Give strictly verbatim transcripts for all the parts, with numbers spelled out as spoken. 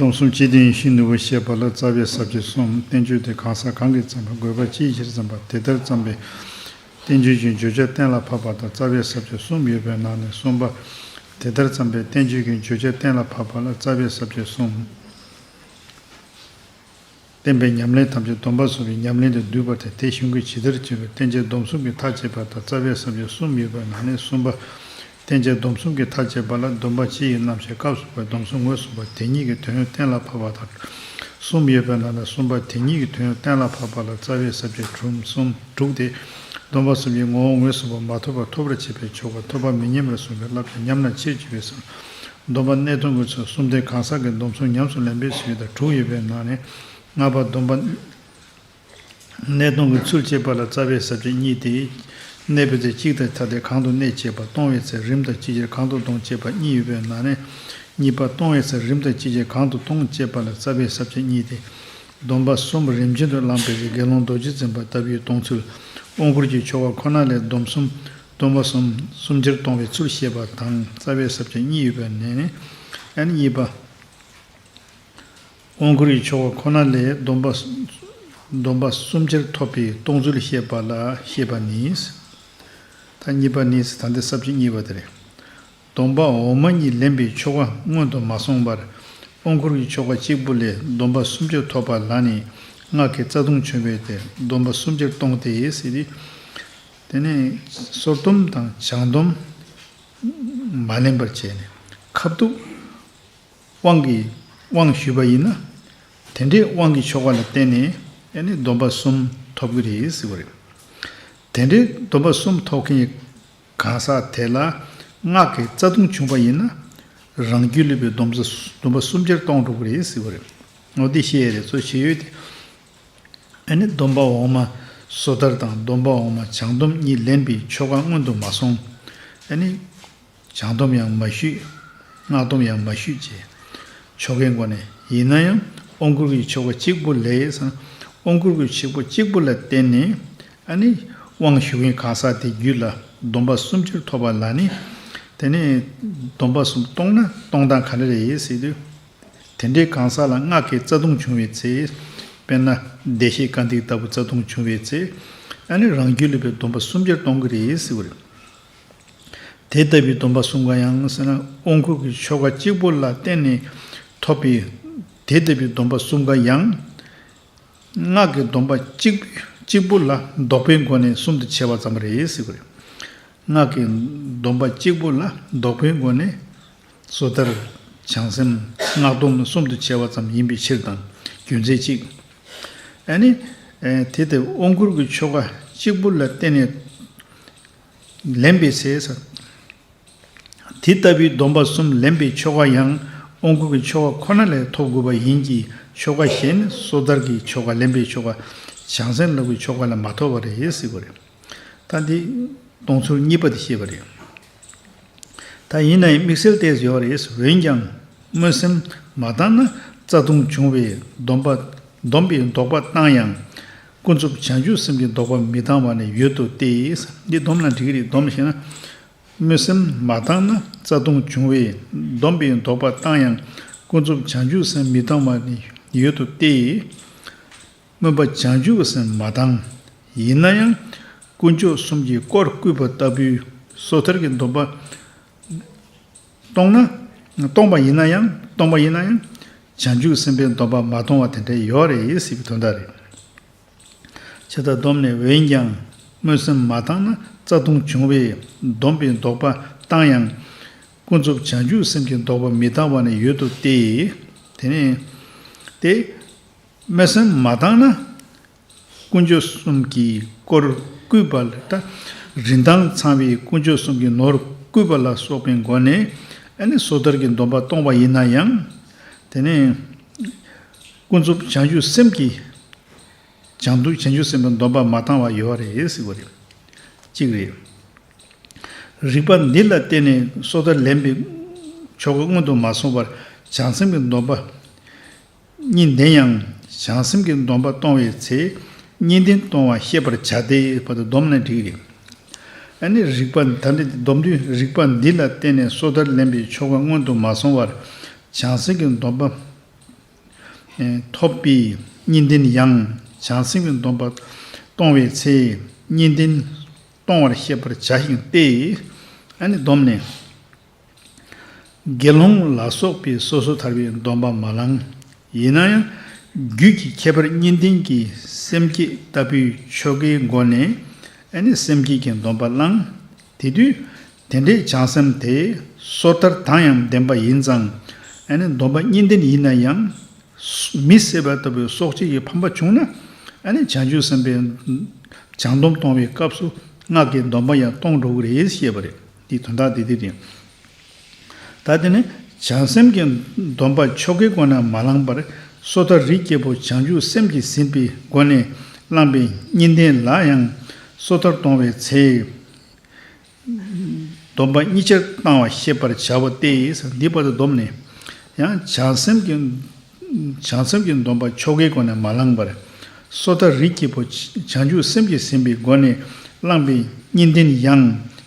སྡོམ་གསུམ་སྤྱི་དོན་ཡིད་བཞིན་ནོར་བུ་ཞེས་པ་ལ་རྩ་བའི་ས་བཅད་གསུམ། བསྟན་བཅོས་དེ་གང་ཟག་གང་གིས་བརྩམས་པ། དགོས་པ་ཅིའི་ཕྱིར་བརྩམས་པ། དེ་ལྟར་བརྩམས་པའི་བསྟན་བཅོས་ཀྱི་བརྗོད་བྱ་གཏན་ལ་ཕབ་པ་དང་རྩ་བའི་ས་བཅད་གསུམ་ཡོད་པའི་ནང་ནས་གསུམ་པ། དེ་ལྟར་བརྩམས་པའི་བསྟན་བཅོས་ཀྱི་བརྗོད་བྱ་གཏན་ལ་ཕབ་པ་ལ་རྩ་བའི་ས་བཅད་གསུམ། བསྟན་པའི་ཉམས་ལེན་ཐམས་ཅད་སྡོམ་པ་གསུམ་གྱི་ཉམས་ལེན་དུ་འདུས་པ་དང་། དེ་གཞུང་གིས་ཇི་ལྟར་བརྗོད་པའི་བསྟན་བྱའི་སྡོམ་གསུམ་གྱི་མཐའ་བཅད་པ་དང་རྩ་བའི་ས་བཅད་གསུམ་ཡོད་པའི་ནང་ནས་གསུམ་པ། བསྟན་བྱའི་སྡོམ་གསུམ་གྱི་མཐའ་བཅད་པ་ལ་སྡོམ་པ་སྤྱི་ཡི་རྣམ་བཤད། སྐབས་སུ་བབ་པའི་སྡོམ་གསུམ་ངོས་བཟུང་བ་དེ་ཉིད་ཀྱི་དོན་གཏན་ལ་ཕབ་པ་དང་གསུམ་ཡོད་པའི་ནང་ནས་གསུམ་པ། དེ་ཉིད་ཀྱི་དོན་གཏན་ལ་ཕབ་པ་ལ་རྩ་བའི་ས་བཅད་དྲུག་གསུམ་དྲུག་སྟེ། སྡོམ་པ་གསུམ་གྱི་ངོ་བོ་ངོས་བཟུང་བ་མ་ཐོབ་པ་ཐོབ་པར་བྱེད་པའི་ཆོ་ག། ཐོབ་པ་མི་ཉམས་པར་གསུངས་པའི་བསླབ་བྱ། ཉམས་ན་ཆེར་འགྱུར་བའི་ཟེར། སྡོམ་པ་གནས་སྡོམ་གྱི་ཚུལ། གསུམ་ལྡན་གང་ཟག་གིས་སྡོམ་གསུམ་ཉམས་སུ་ལེན་པའི་ཚུལ་དང་དྲུག་ཡོད་པའི་ནང་ནས། ལྔ་པ་སྡོམ་པ་གནས་སྡོམ་གྱི་ཚུལ་ཅེས་པ་ལ་རྩ་བའི་ས་བཅད་གཉིས་ཏེ། གནས་པའི་ཚེ་གཅིག་དང་ཐ་དད་གང་དུ་གནས་ཅེས་པ། གཏོང་བའི་ཚེ་རིམ་དང་ཅི་བྱས་གང་དུ་གཏོང་ཅེས་པ་གཉིས་ཡོད་པའི་ནང་ནས། གཉིས་པ་གཏོང་བའི་ཚེ་རིམ་དང་ཅི་བྱས་གང་དུ་གཏོང་ཅེས་པ་ལ་རྩ་བའི་ས་བཅད་གཉིས་ཏེ། སྡོམ་པ་གསུམ་རིམ་བྱོན་དུ་བླངས་པའི་ཚེ་དགེ་སློང་རྡོ་རྗེ་འཛིན་པ་ལྟ་བུའི་གཏོང་ཚུལ། དབང་བསྐུར་གྱི་ཆོ་ག་ཁོ་ན་ལས་སྡོམ་གསུམ། སྡོམ་པ་གསུམ་སུམ་ཆར་གཏོང་བའི་ཚུལ་བཤད་པ་དང་རྩ་བའི་ས་བཅད་གཉིས་ཡོད་པའི་ནང་ནས། ཨ་ནི་གཉིས་པ། དབང་བསྐུར་གྱི་ཆོ་ག་ཁོ་ན་ལས་སྡོམ་པ། སྡོམ་པ་སུམ་ཆར་ཐོབ་པའི་གཏོང་ཚུལ་བཤད་པ་ལ་བཤད་པ་ནི། ད་གཉིས་པ་ནི་ད་འདི་ས་བཅད་གཉིས་པ་དེ་རེད། སྡོམ་པ་འོག་མ་གཉིས་ལེན་པའི་ཆོ་ག་སྔོན་དུ་མ་སོང་བར། དབང་བསྐུར་གྱི་ཆོ་ག་གཅིག་པུ་ལས་སྡོམ་པ་སུམ་ཆར་ཐོབ་པ་ལ་ནི་སྔགས་ཀྱི་རྩ་ལྟུང་བྱུང་བས་ཏེ། སྡོམ་པ་སུམ་ཆར་གཏོང་སྟེ་ཟེར་ཏེ། དེ་ནས་སོར་སྡོམ་དང་བྱང་སྡོམ་མ་ལེན་པར་བྱས་ནས་ཁ་ཐུག་དབང་གིས་དབང་ཞུས་པ་ཡིན་ན། དེ་འདྲའི་དབང་གི་ཆོ་ག་ལ་བརྟེན་ནས་ཨ་ནི་སྡོམ་པ་གསུམ་ཐོབ་ཀྱི་རེད་ཟེར་བ་རེད། དེ་འདྲའི་སྡོམ་པ་གསུམ་ཐོབ་མཁན་གྱི་གང་ཟག་དེ་ལ་སྔགས་ཀྱི་རྩ་ལྟུང་བྱུང་བ་ཡིན་ན། རང་རྒྱུད་ལུས་པའི་སྡོམ་པ་སྡོམ་པ་སུམ་ཆར་གཏོང་འགྲོ་གི་རེད་ཟེར་བ་རེད། འོ་འདི་བཤད་ཡས་རེད། གཙོ་ཆེ་ཡོད་དེ། ཨ་ནི་སྡོམ་པ་འོག་མ་སོ་ཐར་དང་སྡོམ་པ་འོག་མ་བྱང་སྡོམ་གཉིས་ལེན་པའི་ཆོ་ག་སྔོན་དུ་མ་སོང་། ཨ་ནི། བྱང་སྡོམ་ཡང་མ་ཞུས། སྔགས་སྡོམ་ཡང་མ་ཞུས་བྱས། ཆོ་གའི་སྒོ་ནས་ཡིན་ན་ཡང་དབང་བསྐུར་གྱི་ཆོ་ག་གཅིག་པུ་ལས། དབང་བསྐུར་གྱི་ཆོ་ག་གཅིག་པུ་ལ་བརྟེན་ནས་ཨ་ནི་དབང་ཞུ་མཁན་གང་ཟག་དེ་རྒྱུད་ལ་སྡོམ་པ་སུམ་ཆར་ཐོབ་པ་ལ་ནི། དེ་ནས་སྡོམ་པ་གསུམ་གཏོང་ན་གཏོང་སྟངས་ག་འདྲ་རེད་ཟེར་དུས། དེ་འདྲའི་གང་ཟག་ལ་སྔགས་ཀྱི་རྩ་ལྟུང་བྱུང་བའི་ཚེ། དཔེར་ན་བདེ་གཤེགས་ཀ་འདི་ལྟ་བུ་རྩ་ལྟུང་བྱུང་བའི་ཚེ། ཨ་ནི་རང་རྒྱུད་ལུས་པའི་སྡོམ་པ་སུམ་ཆར་གཏོང་གི་རེད་ཟེར་བ་རེད། དེ་ལྟ་བུའི་སྡོམ་པ་གསུམ་ག་ཡང་ཟེར་ན། དབང་བསྐུར་གྱི་ཆོ་ག་གཅིག་པུ་ལ་བརྟེན་ནས་ཐོབ་པའི་དེ་ལྟ་བུའི་སྡོམ་པ་གསུམ་ག་ཡང་། སྔགས་ཀྱི་སྡོམ་པ་གཅིག་གཅིག་པུ་ལ་ལྡོག་པའི་སྒོ་ནས་གསུམ་དུ་ཕྱེ་བ་ཙམ་རེད་ཟེར་གྱི་རེད། སྔགས་ཀྱི་སྡོམ་པ་གཅིག་པུ་ལ་ལྡོག་པའི་སྒོ་ནས་སོ་ཐར། བྱང་སེམས། སྔགས་སྡོམ་གསུམ་དུ་ཕྱེ་བ་ཙམ་ཡིན་པའི་ཕྱིར་དང་རྒྱུ་མཚན་གཅིག། ཨ་ནི། དེ་ལྟ་བུའི་དབང་བསྐུར་གྱི་ཆོ་ག་གཅིག་པུ་ལ་བརྟེན་ནས། ལེན་པའི་ཚེ། དེ་ལྟ་བུའི་སྡོམ་པ་གསུམ་ལེན་པའི་ཆོ་ག་ཡང་དབང་བསྐུར་གྱི་ཆོ་ག་ཁོ་ན་ལས་ཐོབ་དགོས་པ་ཡིན་གྱི། ཆོ་ག་གཞན་སོ་ཐར་གྱི་ཆོ་ག་ལེན་པའི་ཆོ་ག་བྱང་སེམས་ལ་གི་ཆོ་ག་ལ་མ་ཐོབ་པ་རེད་ཟེར་བ་རེད། ད་འདི་གཏོང་ཚུལ་གཉིས་པ་དེ་བཤད་པ་རེད། ད་ཡིན་ན་ཡང་དམིགས་བསལ་ཏོག་ཙམ་ཡོད་རེད། འོན་ཀྱང་སྨོན་སེམས་མ་བཏང་ན་རྩ་ལྟུང་བྱུང་བས་སྡོམ་པ། སྡོམ་པའི་ལྡོག་པ་བཏང་ཡང་། ཀུན་རྫོབ་བྱང་ཆུབ་སེམས་ཀྱི་ལྡོག་པ་མི་བཏང་བ་ནི་ཡོད་དོ་སྟེ། འདི་སྡོམ་ན་འགྲིག་གི་རེད། སྡོམ་ཞེ་ན། སྨོན་སེམས་མ་བཏང་ན་རྩ་ལྟུང་བྱུང་བས་སྡོམ་པའི་ལྡོག་པ་བཏང་ཡང་། ཀུན་རྫོབ་བྱང་ཆུབ་སེམས་མི་བཏང་བ་ནི་ཡོད་དོ་སྟེ། སྨོན་པ་བྱང་ཆུབ་སེམས་མ་བཏང་། ཡིན་ན་ཡང་དཀོན་མཆོག་གསུམ་གྱིས་དཀོར་བརྐུས་པ་ལྟ་བུའི་སོ་ཐར་གྱི་སྡོམ་པ་གཏོང་ན། གཏོང་པ་ཡིན་ན་ཡང་། གཏོང་པ་ཡིན་ན་ཡང་། བྱང་ཆུབ་སེམས་དཔའི་སྡོམ་པ་མ་གཏོང་བ་དེ་འདྲ་ཡོད་རེད་ཟེར་བའི་དོན་དག་རེད། ཇི་ལྟར་སྡོམ་ནས། འོན་ཀྱང་སྨོན་སེམས་མ་བཏང་ན་རྩ་ལྟུང་བྱུང་བས་སྡོམ་པའི་ལྡོག་པ་བཏང་ཡང་། ཀུན་རྫོབ་བྱང་ཆུབ་སེམས་ཀྱི་ལྡོག་པ་མི་བཏང་བ་ནི་ཡོད་དོ་སྟེ། དེ་ནས་ཏེ། སྨོན་སེམས་མ་བཏང་ན། དཀོན་མཆོག་གསུམ་གྱིས་དཀོར་བརྐུས་པ་ལ། ད་རིན་ཐང་ཚང་བའི་དཀོན་མཆོག་གསུམ་གྱིས་ནོར་བརྐུས་པ་ལ་སོགས་པའི་སྒོ་ནས་ཨ་ནི་སོ་ཐར་གྱི་སྡོམ་པ་གཏོང་བ་ཡིན་ན་ཡང་། དེ་ནས་ཀུན་རྫོབ་བྱང་ཆུབ་སེམས་ཀྱི། བྱང་སྡོམ། བྱང་ཆུབ་སེམས་དཔའི་སྡོམ་པ་མ་བཏང་བ་ཡོད་རེད་ཟེར་བ་རེད། གཅིག་རེད། རིགས་པ་འདི་ལ་བརྟེན་ནས་སོ་ཐར་ལེན་པའི་ཆོ་ག་སྔོན་དུ་མ་སོང་བར་བྱང་སེམས་ཀྱི་སྡོམ་པ་གཉིས་ལྡན་ཡང་། བྱང་སེམས་ཀྱི་སྡོམ་པ་གཏོང་བའི་ཚེ་གཉིས་ལྡན་གཏོང་བ་ཤེས་པར་བྱ་སྟེ། བར་དུ་སྡོམ་ན་འགྲིག་རེད། ཨ་ནི་རིགས་པ་ད་འདི་སྡོམ་དུས་རིགས་པ་འདི་ལ་བརྟེན་ནས་སོ་ཐར་ལེན་པའི་ཆོ་ག་སྔོན་དུ་མ་སོང་བར་བྱང་སེམས་ཀྱི་སྡོམ་པ་ཐོབ་པའི་གཉིས་ལྡན་ཡང་། བྱང་སེམས་ཀྱི་སྡོམ་པ་གཏོང་བའི་ཚེ་གཉིས་ལྡན་གཏོང་བར་ཤེས་པར་བྱ་ཞིང་སྟེ། ཨ་ནི་སྡོམ་ནས། དགེ་སློང་ལ་སོགས་པའི་སོ་སོ་ཐར་པའི་སྡོམ་པ་མ་བླངས། ཡིན་ན་ཡང་རྒྱུད་ཀྱི་ཁྱད་པར་གཉིས་ལྡན་གྱི་སེམས་བསྐྱེད་ལྟ་བུའི་ཆོ་གའི་སྒོ་ནས་ཨ་ནི་སེམས་བསྐྱེད་ཀྱི་སྡོམ་པ་བླངས། དེ་དུས་དེ་འདྲའི་བྱང་སེམས་དེ་སོ་ཐར་དང་ཡང་ལྡན་པ་ཡིན་ཙང་། ཨ་ནི་སྡོམ་པ་གཉིས་ལྡན་ཡིན་ན་ཡང་། མི་བསད་པ་ལྟ་བུའི་སྲོག་གཅོད་ཀྱི་ཕམ་པ་བྱུང་ན། ཨ་ནི་བྱང་ཆུབ་སེམས་དཔའི་བྱང་སྡོམ་གཏོང་བའི་སྐབས་སུ་སྔགས་ཀྱི་སྡོམ་པ་ཡང་གཏོང་འགྲོ་གི་རེད་ཞེས་པ་རེད། འདིའི་དོན་དག་འདི་འདི་རེད། ད་དེ་ནི་བྱང་སེམས་ཀྱི་སྡོམ་པ་ཆོ་གའི་སྒོ་ནས་མ་བླངས་པར། སོ་ཐར་རིགས་བརྒྱད་པོ་བྱང་ཆུབ་སེམས་ཀྱིས་ཟིན་པའི་སྒོ་ནས་བླངས་པའི་གཉིས་ལྡན་ལ་ཡང་སོ་ཐར་གཏོང་བའི་ཚེ། སྡོམ་པ་གཉིས་ཆར་བཏང་བ་ཤེས་པར་བྱའོ་སྟེ། འདི་བར་དུ་སྡོམ་ནས། ཡང་བྱང་སེམས་ཀྱི། བྱང་སེམས་ཀྱི་སྡོམ་པ་ཆོ་གའི་སྒོ་ནས་མ་བླངས་པར། སོ་ཐར་རིགས་བརྒྱད་པོ་བྱང་ཆུབ་སེམས་ཀྱིས་ཟིན་པའི་སྒོ་ནས་བླངས་པའི་གཉིས་ལྡན་ཡང་།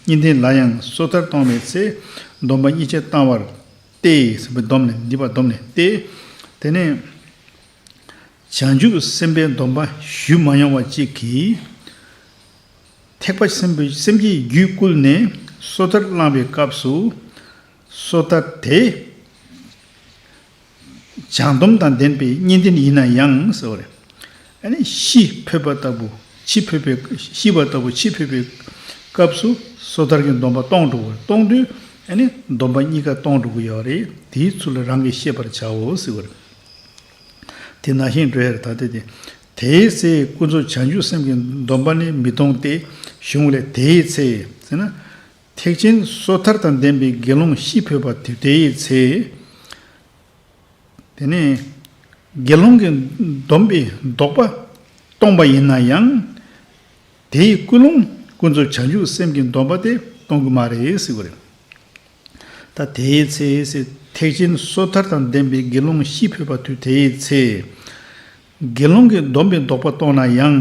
གཉིས་ལྡན་ལ་ཡང་སོ་ཐར་གཏོང་བའི་ཚེ་སྡོམ་པ་གཉིས་ཆར་བཏང་བར་སྟེ། ཟེར་བའི་སྡོམ་ནས། འདི་བར་སྡོམ་ནས་ཏེ། དེ་ནས་བྱང་ཆུབ་སེམས་དཔའི་སྡོམ་པ་ཞུ་མ་ཡོང་བ་གཅིག་གིས། ཐེག་པ་ཆེན་པོའི་སེམས་ཀྱི་རྒྱུད་བསྐུལ་ནས་སོ་ཐར་བླངས་པའི་སྐབས་སུ། སོ་ཐར་དེ་བྱང་སྡོམ་དང་ལྡན་པའི་གཉིས་ལྡན་ཡིན་ན་ཡང་ཟེར་བ་རེད། ཨ་ནི་ཤི་འཕོས་པ་ལྟ་བུ། འཆི་འཕོས་པའི། ཤི་བ་ལྟ་བུ་འཆི་འཕོས་པའི་སྐབས་སུ་སོ་ཐར་གྱི་སྡོམ་པ་གཏོང་འགྲོ་གི། གཏོང་དུས་ཨ་ནི་སྡོམ་པ་གཉིས་ཀ་གཏོང་འགྲོ་གི་ཡོད་རེད། དེའི་ཚུལ་རང་གིས་ཤེས་པར་བྱའོ་ཟེར་བ་རེད། དེ་ན་ཤིང་འགྲོ་ཡར་ད་དེ་དེ། དེའི་ཚེ་ཀུན་རྫོབ་བྱང་ཆུབ་སེམས་ཀྱི་སྡོམ་པ་ནི་མི་གཏོང་སྟེ། གཞུང་ལས་དེའི་ཚེ་ཟེར་ན། ཐེག་ཆེན་སོ་ཐར་དང་ལྡན་པའི་དགེ་སློང་ཤི་འཕོས་པ་དེ་དེའི་ཚེ། དེ་ནས་དགེ་སློང་གི་སྡོམ་པའི་ལྡོག་པ་གཏོང་པ་ཡིན་ན་ཡང་། དེའི་ཀུན་སློང་ཀུན་རྫོབ་བྱང་ཆུབ་སེམས་ཀྱི་སྡོམ་པ་དེ་གཏོང་གི་མ་རེད་ཟེར་བ་རེད། ད་དེའི་ཚེ་ཟེར། ཐེག་ཆེན་སོ་ཐར་དང་ལྡན་པའི་དགེ་སློང་ཤི་འཕོས་པ་དུས་དེའི་ཚེ། དགེ་སློང་གི་སྡོམ་པའི་ལྡོག་པ་གཏོང་ན་ཡང་།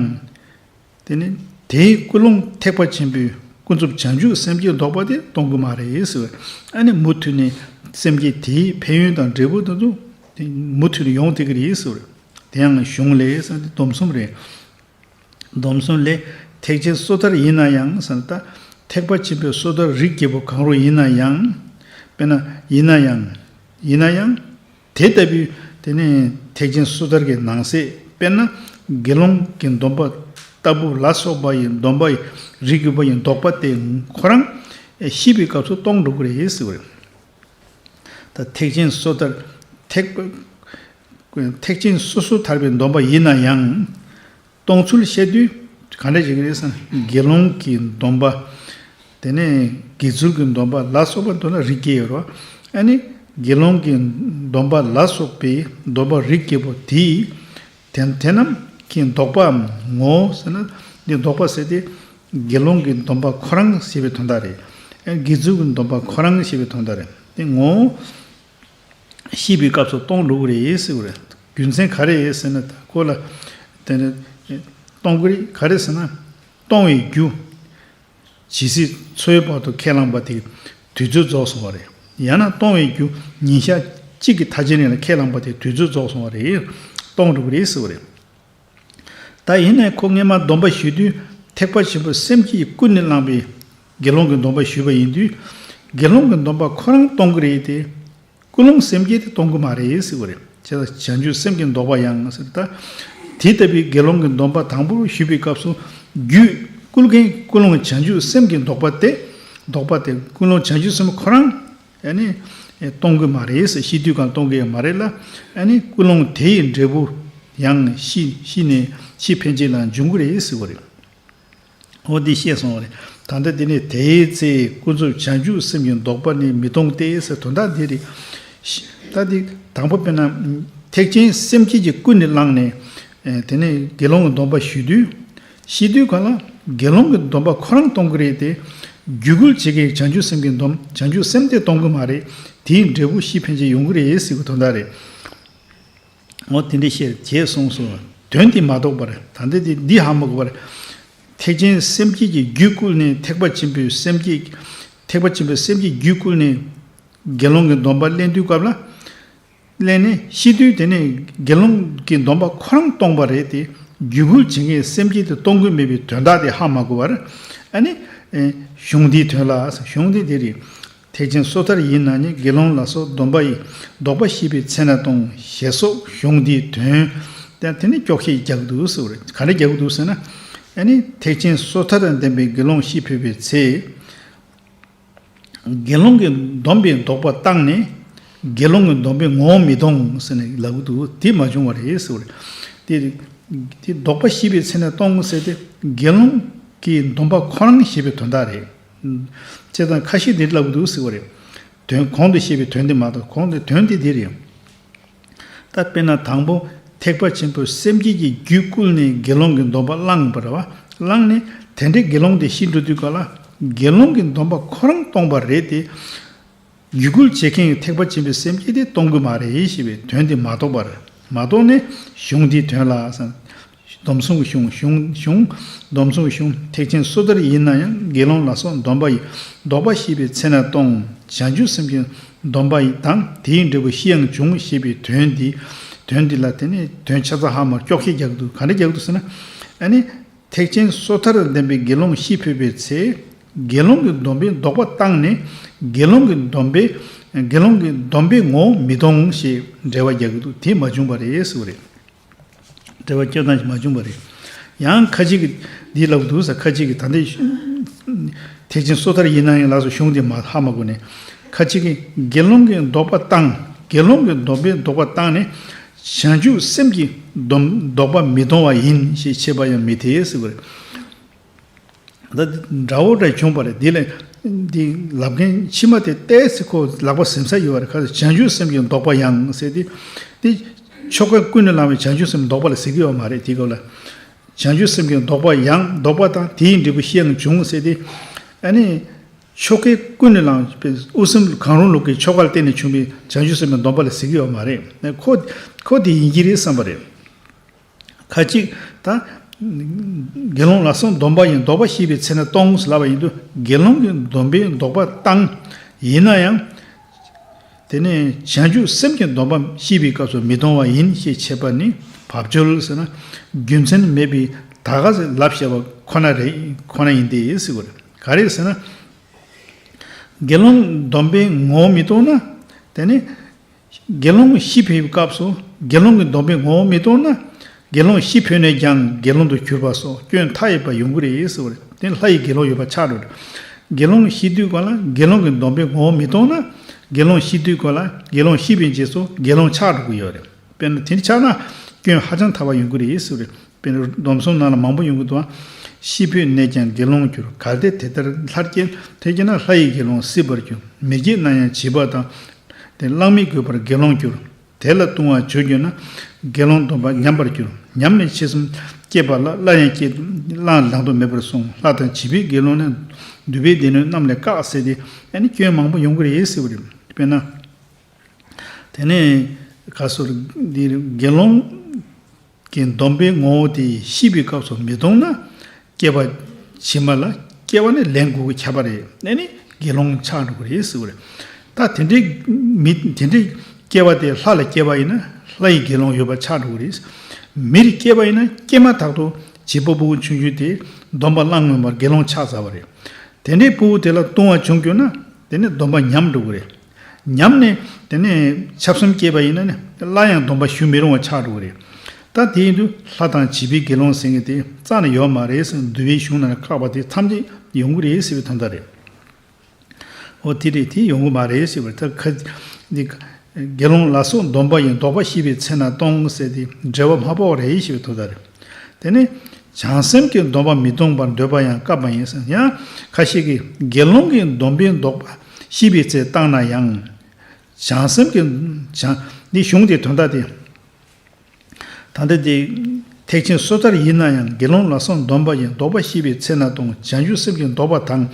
དེ་ནི་དེའི་ཀུན་སློང་ཐེག་པ་ཆེན་པོའི་ཀུན་རྫོབ་བྱང་ཆུབ་སེམས་ཀྱི་ལྡོག་པ་དེ་གཏོང་གི་མ་རེད་ཟེར་བ། ཨ་ནི་མུ་མཐུད་ནས་སེམས་བསྐྱེད་དེའི་ཕན་ཡོན་དང་འབྲས་བུ་དེ་ཚོ་དེ་མུ་མཐུད་ནས་ཡོང་བསྡད་ཀྱི་རེད་ཟེར་བ། དེ་ཡང་གཞུང་ལས་ཟེར་ཏེ་སྡོམ་གསུམ་རེད། སྡོམ་གསུམ་ལས་ཐེག་ཆེན་སོ་ཐར་ཡིན་ན་ཡང་ཟེར་ན། ད་ཐེག་པ་ཆེན་པོའི་སོ་ཐར་རིགས་བརྒྱད་པོ་གང་རུང་ཡིན་ན་ཡང་། དཔེར་ན་ཡིན་ན་ཡང་། ཡིན་ན་ཡང་། དེ་ལྟ་བུའི་དེ་ནི་ཐེག་ཆེན་སོ་ཐར་གྱི་ནང་གསེས། དཔེར་ན་དགེ་སློང་གི་སྡོམ་པ་ལྟ་བུ་ལ་སོགས་པ་ཡི་སྡོམ་པ་ཡི་རིགས་བརྒྱད་པོ་ཡི་ལྡོག་པ་དེ་ཁོ་རང་ཤི་བའི་སྐབས་སུ་གཏོང་འགྲོ་གི་རེད་ཟེར་བ་རེད། ད་ཐེག་ཆེན་སོ་ཐར། ཐེག་ཐེག་ཆེན་སོ་སོ་ཐར་པའི་སྡོམ་པ་ཡིན་ན་ཡང་། གཏོང་ཚུལ་བཤད་དུས་ག་འདྲ་ཞིག་རེད་ཟེར་ན། དགེ་སློང་གི་སྡོམ་པ། དེ་ནས་དགེ་ཚུལ་གྱི་སྡོམ་པ་ལ་སོགས་པ་མདོར་ན་རིགས་བརྒྱད་ཡོད་རེད་བ། ཨ་ནི་དགེ་སློང་གི་སྡོམ་པ་ལ་སོགས་པའི་སྡོམ་པ་རིགས་བརྒྱད་པོ་དེའི་དེ་དེ་རྣམས་ཀྱི་ལྡོག་པའམ་ངོ་བོ་ཟེར་ན། འདི་ལྡོག་པ་ཟེར་ཏེ་དགེ་སློང་གི་སྡོམ་པ་ཁོ་རང་ཞེས་པའི་དོན་དག་རེད། ཨ་དགེ་ཚུལ་གྱི་སྡོམ་པ་ཁོ་རང་ཞེས་པའི་དོན་དག་རེད། དེ་ངོ་བོ། ཤི་བའི་སྐབས་སུ་གཏོང་འགྲོ་གི་རེད་ཟེར་བ་རེད། རྒྱུ་མཚན་ག་རེ་རེད་ཟེར་ན། ད་ཁོ་ལ་དེ་ནི་གཏོང་གི་རེད། ག་རེ་ཟེར་ན། གཏོང་བའི་རྒྱུ་ཇི་སྲིད་འཚོའི་བར་དུ་ཁས་བླངས་པ་དེ་དུས་ཚོད་རྫོགས་སོང་བ་རེད། ཡང་ན་གཏོང་བའི་རྒྱུ་ཉིན་ཞག་གཅིག་གི་མཐའ་ཅན་ལ་ཁས་བླངས་པ་དེ་དུས་ཚོད་རྫོགས་སོང་བ་རེད། གཏོང་འགྲོ་གི་རེད་ཟེར་བ་རེད། ད་ཡིན་ནའི་ཁོ་སྔས་མ་སྡོམ་པ་ཞུ་དུས་ཐེག་པ་ཆེན་པོའི་སེམས་བསྐྱེད་ཀུན་ནས་བསླངས་པའི་དགེ་སློང་གི་སྡོམ་པ་ཞུས་པ་ཡིན་དུས། དགེ་སློང་གི་སྡོམ་པ་ཁོ་རང་གཏོང་གི་རེད་དེ། ཀུན་སློང་སེམས་བསྐྱེད་དེ་གཏོང་གི་མ་རེད་ཟེར་བ་རེད། བྱས་ཙང་བྱང་ཆུབ་སེམས་ཀྱི་ལྡོག་པ་ཡང་ཟེར་ད། དེ་ལྟ་བུའི་དགེ་སློང་གི་སྡོམ་པ་དང་པོ་ཞུས་པའི་སྐབས་སུ་རྒྱུད་བསྐུལ་མཁན་ཀུན་སློང་བྱང་ཆུབ་སེམས་ཀྱི་ལྡོག་པ་དེ། ལྡོག་པ་དེ་ཀུན་སློང་བྱང་ཆུབ་སེམས་ཁོ་རང་ཨ་ནི་གཏོང་གི་མ་རེད་ཟེར། ཤི་དུས་གང་གཏོང་གི་ཡང་མ་རེད་ལ། ཨ་ནི་ཀུན་སློང་དེ་ཡི་འབྲས་བུ་ཡང་ཤི་ཤི་ནས་ཤི་འཕོས་རྗེས་ལ་འབྱུང་གི་རེད་ཟེར་བ་རེད། འོ་འདི་བཤད་སོང་བ་རེད། ད་ལྟ་དེ་ནས་དེའི་ཚེ་ཀུན་རྫོབ་བྱང་ཆུབ་སེམས་ཀྱི་ལྡོག་པ་ནི་མི་གཏོང་སྟེ་ཟེར་དོན་དག་འདི་རེད། ད་འདི་དང་པོ་དཔེར་ན་ཐེག་ཆེན་སེམས་བསྐྱེད་ཀྱི་ཀུན་ནས་བསླངས་ནས། དེ་ནས་དགེ་སློང་གི་སྡོམ་པ་ཞུས་དུས། ཤི་དུས་གང་ལ་དགེ་སློང་གི་སྡོམ་པ་ཁོ་རང་གཏོང་གི་རེད་དེ། རྒྱུད་བསྐུལ་བྱེད་མཁན་བྱང་ཆུབ་སེམས་ཀྱི་སྡོམ། བྱང་ཆུབ་སེམས་དེ་གཏོང་གི་མ་རེད། དེའི་འབྲས་བུ་ཤི་འཕོས་རྗེས་ཡོང་གི་རེད་ཟེར་གི་དོན་དག་རེད། འོ་དེ་འདྲ་བཤད་བྱས་གསུངས་སོ། དོན་དེ་མ་རྟོགས་པར་ད་ལྟ་དེ་འདི་ཧ་མ་གོ་བར། ཐེག་ཆེན་སེམས་བསྐྱེད་ཀྱི་རྒྱུད་བསྐུལ་ནས་ཐེག་པ་ཆེན་པོའི་སེམས་བསྐྱེད། ཐེག་པ་ཆེན་པོའི་སེམས་བསྐྱེད་རྒྱུད་བསྐུལ་ནས་དགེ་སློང་གི་སྡོམ་པ་ལེན་དུས་སྐབས་ལ། ལེན་ནས་ཤི་དུས་དེ་ནས་དགེ་སློང་གི་སྡོམ་པ་ཁོ་རང་སྟོང་པ་རེད་དེ། རྒྱུད་བསྐུལ་བྱེད་མཁན་སེམས་བསྐྱེད་དེ་སྟོང་གི་མེད་པའི་དོན་དག་དེ་ཧ་མ་གོ་བར། ཨ་ནི། ཨེ། གཞུང་འདིའི་དོན་ལ། གཞུང་འདི་འདི་རེད། ཐེག་ཆེན་སོ་ཐར་ཡིན་ན་ནི་དགེ་སློང་ལ་སོགས་སྡོམ་པ་ཡི་ལྡོག་པ་ཤེས་པའི་ཚེ་ན་གཏོང་ཞེས་སོགས་གཞུང་འདིའི་དོན། དེ་དེ་ནི་སྐྱོག་བཤད་རྒྱག་འདུག་ཟེར་བ་རེད། ག་རེ་རྒྱག་འདུག་ཟེར་ན། ཨ་ནི་ཐེག་ཆེན་སོ་ཐར་དང་ལྡན་པའི་དགེ་སློང་ཤི་འཕོས་པའི་ཚེ། དགེ་སློང་གི་སྡོམ་པའི་ལྡོག་པ་བཏང་ནས་དགེ་སློང་གི་སྡོམ་པའི་ངོ་བོ་མི་གཏོང་ཟེར་ནས་ལབ་ཀྱི་འདུག་དེ་མ་བྱུང་བ་རེད་ཟེར་བ་རེད། དེ་དེ་ལྡོག་པ་ཤེས་པའི་ཚེ་ན་གཏོང་ཟེར་ཏེ་དགེ་སློང་གི་སྡོམ་པ་ཁོ་རང་ཤེས་པའི་དོན་དག་རེད། བྱས་ཙང་ཁ་ཤས་འདིར་ལབ་ཀྱི་འདུག་ཟེར་བ་རེད། དོན་གོང་དུ་བཤད་པའི་དོན་དེ་མ་གཏོགས་གོང་དུ་དོན་དེ་འདི་རེད། ད་དཔེར་ན་དང་པོ་ཐེག་པ་ཆེན་པོའི་སེམས་བསྐྱེད་ཀྱི་རྒྱུད་བསྐུལ་ནས་དགེ་སློང་གི་སྡོམ་པ་བླངས་པ་རེད་བ། བླངས་ནས་དེ་འདྲའི་དགེ་སློང་དེ་ཤི་འགྲོ་དུས་ག་ལ་དགེ་སློང་གི་སྡོམ་པ་ཁོ་རང་སྟོང་པ་རེད་དེ། རྒྱུད་བསྐུལ་བྱེད་མཁན་གྱི་ཐེག་པ་ཆེན་པོའི་སེམས་བསྐྱེད་དེ་སྟོང་གི་མ་རེད་ཞེས་པའི་དོན་དེ་མ་རྟོགས་པར། མ་རྟོགས་ནས་གཞུང་འདིའི་དོན་ལ། སྡོམ་གསུམ་གྱི་གཞུང་། གཞུང་གཞུང་། སྡོམ་གསུམ་གྱི་གཞུང་། ཐེག་ཆེན་སོ་ཐར་ཡིན་ན་ཡང་དགེ་སློང་ལ་སོགས་སྡོམ་པ་ཡི་ལྡོག་པ་ཤེས་པའི་ཚེ་ན་གཏོང་། བྱང་ཆུབ་སེམས་ཀྱི་སྡོམ་པ་ཡི་དང་དེའི་འབྲས་བུ་ཤི་ཡང་འབྱུང་ཞེས་པའི་དོན་འདི། དོན་འདི་ལ་དེ་ནས་དོན་ཆ་ཚང་ཧ་མ་སྐྱོག་བཤད་རྒྱག་འདུག་ག་འདྲ་རྒྱག་འདུག་ཟེར་ན། ཨ་ནི། ཐེག་ཆེན་སོ་ཐར་ལྡན་པའི་དགེ་སློང་ཤི་འཕོས་པའི་ཚེ། དགེ་སློང་གི་སྡོམ་པའི་ལྡོག་པ་བཏང་ནས་དགེ་སློང་གི་སྡོམ་པའི། དགེ་སློང་གི་སྡོམ་པའི་ངོ་བོ་མི་གཏོང་ཞེས་འགྲེལ་བ་རྒྱག་གི་འདུག་དེ་མ་བྱུང་བ་རེད་ཟེར་བ་རེད། འགྲེལ་བ་སྐྱོན་སྟངས་ཤིག་མ་བྱུང་བ་རེད། ཡང་ཁ་ཅིག་གིས་འདི་ལབ་འདུག་ཟེར། ཁ་ཅིག་གིས་ད་ལྟའི་ཐེག་ཆེན་སོ་ཐར་ཡིན་ན་ཡང་ལགས་སོ་གཞུང་དེ་མ་ཧ་མ་གོ་ནས། ཁ་ཅིག་གིས་དགེ་སློང་གི་ལྡོག་པ་བཏང་། དགེ་སློང་གི་སྡོམ་པའི་ལྡོག་པ་བཏང་ནས། བྱང་ཆུབ་སེམས་ཀྱི་སྡོམ་ལྡོག་པ་མི་གཏོང་བ་ཡིན་ཞེས་འཆད་པ་ཡང་མི་འཐད་ཟེར་བ་རེད། ད་འདྲ་བོ་འདྲ་བྱུང་བ་རེད། འདི་ལ་འདི་ལབ་མཁན་ཕྱི་མ་དེ་ཏོག་ཙམ་ཁོ་ལག་པ་ཟིན་ས་ཡོད་པ་རེད། ཁ་ཅིག་བྱང་ཆུབ་སེམས་ཀྱི་ལྡོག་པ་ཡང་ཟེར་ཏེ། འདི་ཆོ་ག་ཀུན་ནས་བསླངས་པའི་བྱང་ཆུབ་སེམས་ལྡོག་པ་ལ་ཟེར་གྱི་ཡོད་མ་རེད། དེ་སྐབས་ལ་བྱང་ཆུབ་སེམས་ཀྱི་ལྡོག་པ་ཡང་ལྡོག་པ་དང་དེའི་འབྲས་བུ་ཤི་ཡང་འབྱུང་ཟེར་ཏེ། ཨ་ནི། ཆོ་ག་ཀུན་ནས་བསླངས་པའི་དབུ་སེམས་གང་རུང་ལུགས་ཀྱི་ཆོ་ག་ལ་བརྟེན་ནས་བྱུང་བའི་བྱང་ཆུབ་སེམས་ཀྱི་སྡོམ་པ་ལ་ཟེར་གྱི་ཡོད་མ་རེད། ཁོ་ཁོ་དེ་ཡིན་གྱི་རེད་བསམ་པ་རེད། ཁ་ཅིག་ད། དགེ་སློང་ལ་སོགས་སྡོམ་པ་ཡི་ལྡོག་པ་ཤེས་པའི་ཚེ་ན་གཏོང་ཟེར་ལབ་པ་ཡིན་དུས་དགེ་སློང་གི་སྡོམ་པའི་ལྡོག་པ་བཏང་། ཡིན་ན་ཡང་། དེ་ནས་བྱང་ཆུབ་སེམས་ཀྱི་སྡོམ་པ་ཤེས་པའི་སྐབས་སུ་མི་གཏོང་བ་ཡིན་ཞེས་འཆད་པ་ནི་བབ་ཅོལ་ཟེར་ན། རྒྱུ་མཚན་མེད་པའི་ད་ག་ཟེར་ལབ་བཤད་པ་ཁོ་ན་རེད། ཁོ་ན་ཡིན་ཏེ་ཟེར་བ་རེད། ག་རེ་ཟེར་ན། དགེ་སློང་སྡོམ་པའི་ངོ་བོ་མི་གཏོང་ན། དེ་ནི། དགེ་སློང་ཤི་འཕོས་པའི་སྐབས་སུ་དགེ་སློང་གི་སྡོམ་པའི་ངོ་བོ་མི་གཏོང་ན། དགེ་སློང་ཤི་འཕོས་ནས་ཀྱང་དགེ་སློང་དུ་གྱུར་པ་སོགས་སྐྱོན་མཐའ་ཡས་པ་ཡོང་གི་རེད་ཟེར་བ་རེད། དེ་ལྷ་ཡི་དགེ་སློང་ཡོད་པ་ཆགས་འགྲོ་རེད། དགེ་སློང་ཤི་དུས་ག་ལ་དགེ་སློང་གི་སྡོམ་པའི་ངོ་བོ་མི་གཏོང་ན། དགེ་སློང་ཤི་དུས་ག་ལ་དགེ་སློང་ཤི་བའི་རྗེས་སུ་དགེ་སློང་ཆགས་འགྲོ་གི་ཡོད་རེད། དཔེར་ན་དེ་འདྲ་ཆགས་ན་སྐྱོན་ཧ་ཅང་ཐལ་བ་ཡོང་གི་རེད་ཟེར་བ་རེད། དཔེར་ན་སྡོམ་གསུམ་ནང་ལ་མང་པོ་ཡོང་གི་འདུག་ཨ། ཤི་འཕོས་ནས་ཀྱང་དགེ་སློང་གྱུར། གལ་ཏེ་དེ་ལྟར་ལྷར་སྐྱེས། དེ་སྐྱེས་ན་ལྷ་ཡི་དགེ་སློང་སྲིད་པར་འགྱུར། མི་བརྗེད་ན་ཡང་བྱིས་པ་དང་། དེ་བླང་མི་དགོས་པར་དགེ་སློང་འགྱུར། དེ་ལ་ལྟུང་བ་བྱུང་གྱུར་ན། དགེ་སློང་སྡོམ་པ་ཉམས་པར་འགྱུར། ཉམས་ནས་ཕྱིས་སུ་སྐྱེས་པ་ལ་སླར་ཡང་སྐྱེ། བླང་དང་དུ་མེད་པར་གསུངས། ལྷ་དང་བྱིས་པའི་དགེ་སློང་ནི། འདུས་པའི་སྡེ་སྣོད་རྣམས་ལས་བཀག་ཟེར་ཏེ། ཨ་ནི་སྐྱོན་མང་པོ་ཡོང་གི་རེད་ཟེར་བ་རེད། དཔེར་ན། དེ་ནས་ག་སོར་འདི་དགེ་སློང་གི་སྡོམ་པའི་ངོ་བོ་དེ་ཤེས་པའི་སྐབས་སུ་མི་གཏོང་ན། སྐྱེ་བ་ཕྱི་མ་ལ་སྐྱེ་བ་ནི་ལེན་དགོས་ཀྱི་ཁྱབ་པ་རེད། ཨ་ནི་དགེ་སློང་ཆགས་འགྲོ་གི་རེད་ཟེར་བ་རེད། ད་དེ་འདྲའི་མི་དེ་འདྲའི་སྐྱེ་བ་དེ་ལྷ་ལ་སྐྱེ་བ་ཡིན་ན་ལྷ་ཡི་དགེ་སློང་ཡོད་པ་ཆགས་འགྲོ་གི་རེད། མིར་སྐྱེ་བ་ཡིན་ན་སྐྱེས་མ་ཐག་ཏུ་བྱིས་པ་ཕྲུ་གུ་ཆུང་ཆུང་དེ་སྡོམ་པ་བླང་ངེས་པར་དགེ་སློང་ཆགས་ཚར་བ་རེད། དེ་འདྲའི་ཕྲུ་གུ་དེ་ལ་ལྟུང་བ་བྱུང་གྱུར་ན་དེ་ནི་སྡོམ་པ་ཉམས་འགྲོ་གི་རེད། ཉམས་ནས་དེ་ནས་ཆབ་གསུམ་སྐྱེས་པ་ཡིན་ན་ནི་སླར་ཡང་སྡོམ་པ་ཞུ་མི་རུང་བ་ཆགས་འགྲོ་གི་རེད། ད་དེ་ཡིན་དུས་ལྷ་དང་བྱིས་པའི་དགེ་སློང་ཟེར་མཁན་དེ་རྩ་ནས་ཡོད་མ་རེད་ཟེར། འདུལ་བའི་གཞུང་ནང་ལ་བཀག་པ་དེ་ཐམས་ཅད་ཡོང་གི་རེད་ཟེར་བའི་དོན་དག་རེད། འོ་དེ་རེད། དེ་ཡོང་གི་མ་རེད་ཟེར་བ་ད་ཁ་འདི། དགེ་སློང་ལ་སོགས་སྡོམ་པ་ཡི་ལྡོག་པ་ཤེས་པའི་ཚེ་ན་གཏོང་ཟེར་ཏེ་འགྲེལ་པ་མ་ཕོག་རེད་ཞེས་པའི་དོན་དག་རེད། དེ་ནི་བྱང་སེམས་ཀྱི་སྡོམ་པ་མི་གཏོང་བར་འདོད་པ་ཡང་བཀག་པ་ཡིན་ཟེར། ཡང་ཁ་ཤས་ཀྱིས་དགེ་སློང་གི་སྡོམ་པའི་ལྡོག་པ་ཤེས་པའི་ཚེ་བཏང་ན་ཡང་། བྱང་སེམས་ཀྱི་བྱང་འདི་གཞུང་དེའི་དོན་དག་དེ། ད་ལྟ་དེ་ཐེག་ཆེན་སོ་ཐར་ཡིན་ན་ཡང་དགེ་སློང་ལ་སོགས་སྡོམ་པ་ཡི་ལྡོག་པ་ཤེས་པའི་ཚེ་ན་གཏོང་། བྱང་ཆུབ་སེམས་ཀྱི་ལྡོག་པ་དང་།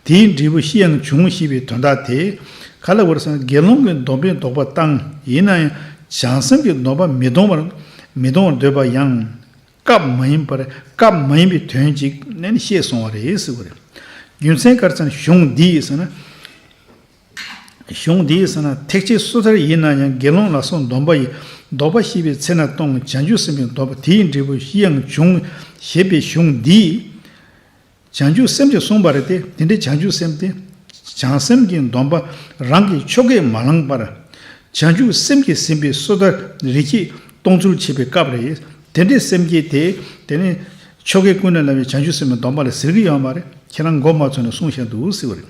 དེའི་འབྲས་བུ་ཤི་ཡང་འབྱུང་ཞེས་པའི་དོན་དག་དེ། ག་ལ་བར་སོང་དགེ་སློང་གི་སྡོམ་པའི་ལྡོག་པ་བཏང་ཡིན་ན་ཡང་བྱང་སེམས་ཀྱི་སྡོམ་པ་མི་གཏོང་བར་མི་གཏོང་བར་འདོད་པ་ཡང་། སྐབས་མ་ཡིན་པར་སྐབས་མ་ཡིན་པའི་དོན་ཅིག་ནས་ནི་ཤེས་སོང་བ་རེད་ཟེར་བ་རེད། རྒྱུ་མཚན་ག་རེ་ཟེར་ན་གཞུང་འདིས་ཟེར་ན། གཞུང་འདིས་ཟེར་ན་ཐེག་ཆེན་སོ་ཐར་ཡིན་ན་ཡང་དགེ་སློང་ལ་སོགས་སྡོམ་པ་ཡི་ལྡོག་པ་ཤེས་པའི་ཚེ་ན་གཏོང་བྱང་ཆུབ་སེམས་ཀྱི་སྡོམ་པ་དེའི་འབྲས་བུ་ཞི་ཡང་འབྱུང་ཞེས་པའི་གཞུང་འདིས། བྱང་ཆུབ་སེམས་ཀྱིས་གསུངས་པ་རེད་དེ། དེ་འདྲའི་བྱང་ཆུབ་སེམས་དེ། བྱང་སེམས་ཀྱི་སྡོམ་པ་རང་གི་ཆོ་གས་མ་བླངས་པར། བྱང་ཆུབ་སེམས་ཀྱིས་ཟིན་པའི་སོ་ཐར་རིགས་ཀྱིས་གཏོང་ཚུལ་བྱེད་པའི་སྐབས་རེད། དེ་འདྲའི་སེམས་བསྐྱེད་དེ། དེ་ནི་ཆོ་གས་ཀུན་ནས་བསླངས་པའི་བྱང་ཆུབ་སེམས་ཀྱི་སྡོམ་པ་ལ་ཟེར་གྱི་ཡོད་མ་རེད། ཁྱེད་རང་མགོ་མ་ཚོས་ནས་གསུངས་བཞག་འདུག་ཟེར་བ་རེད།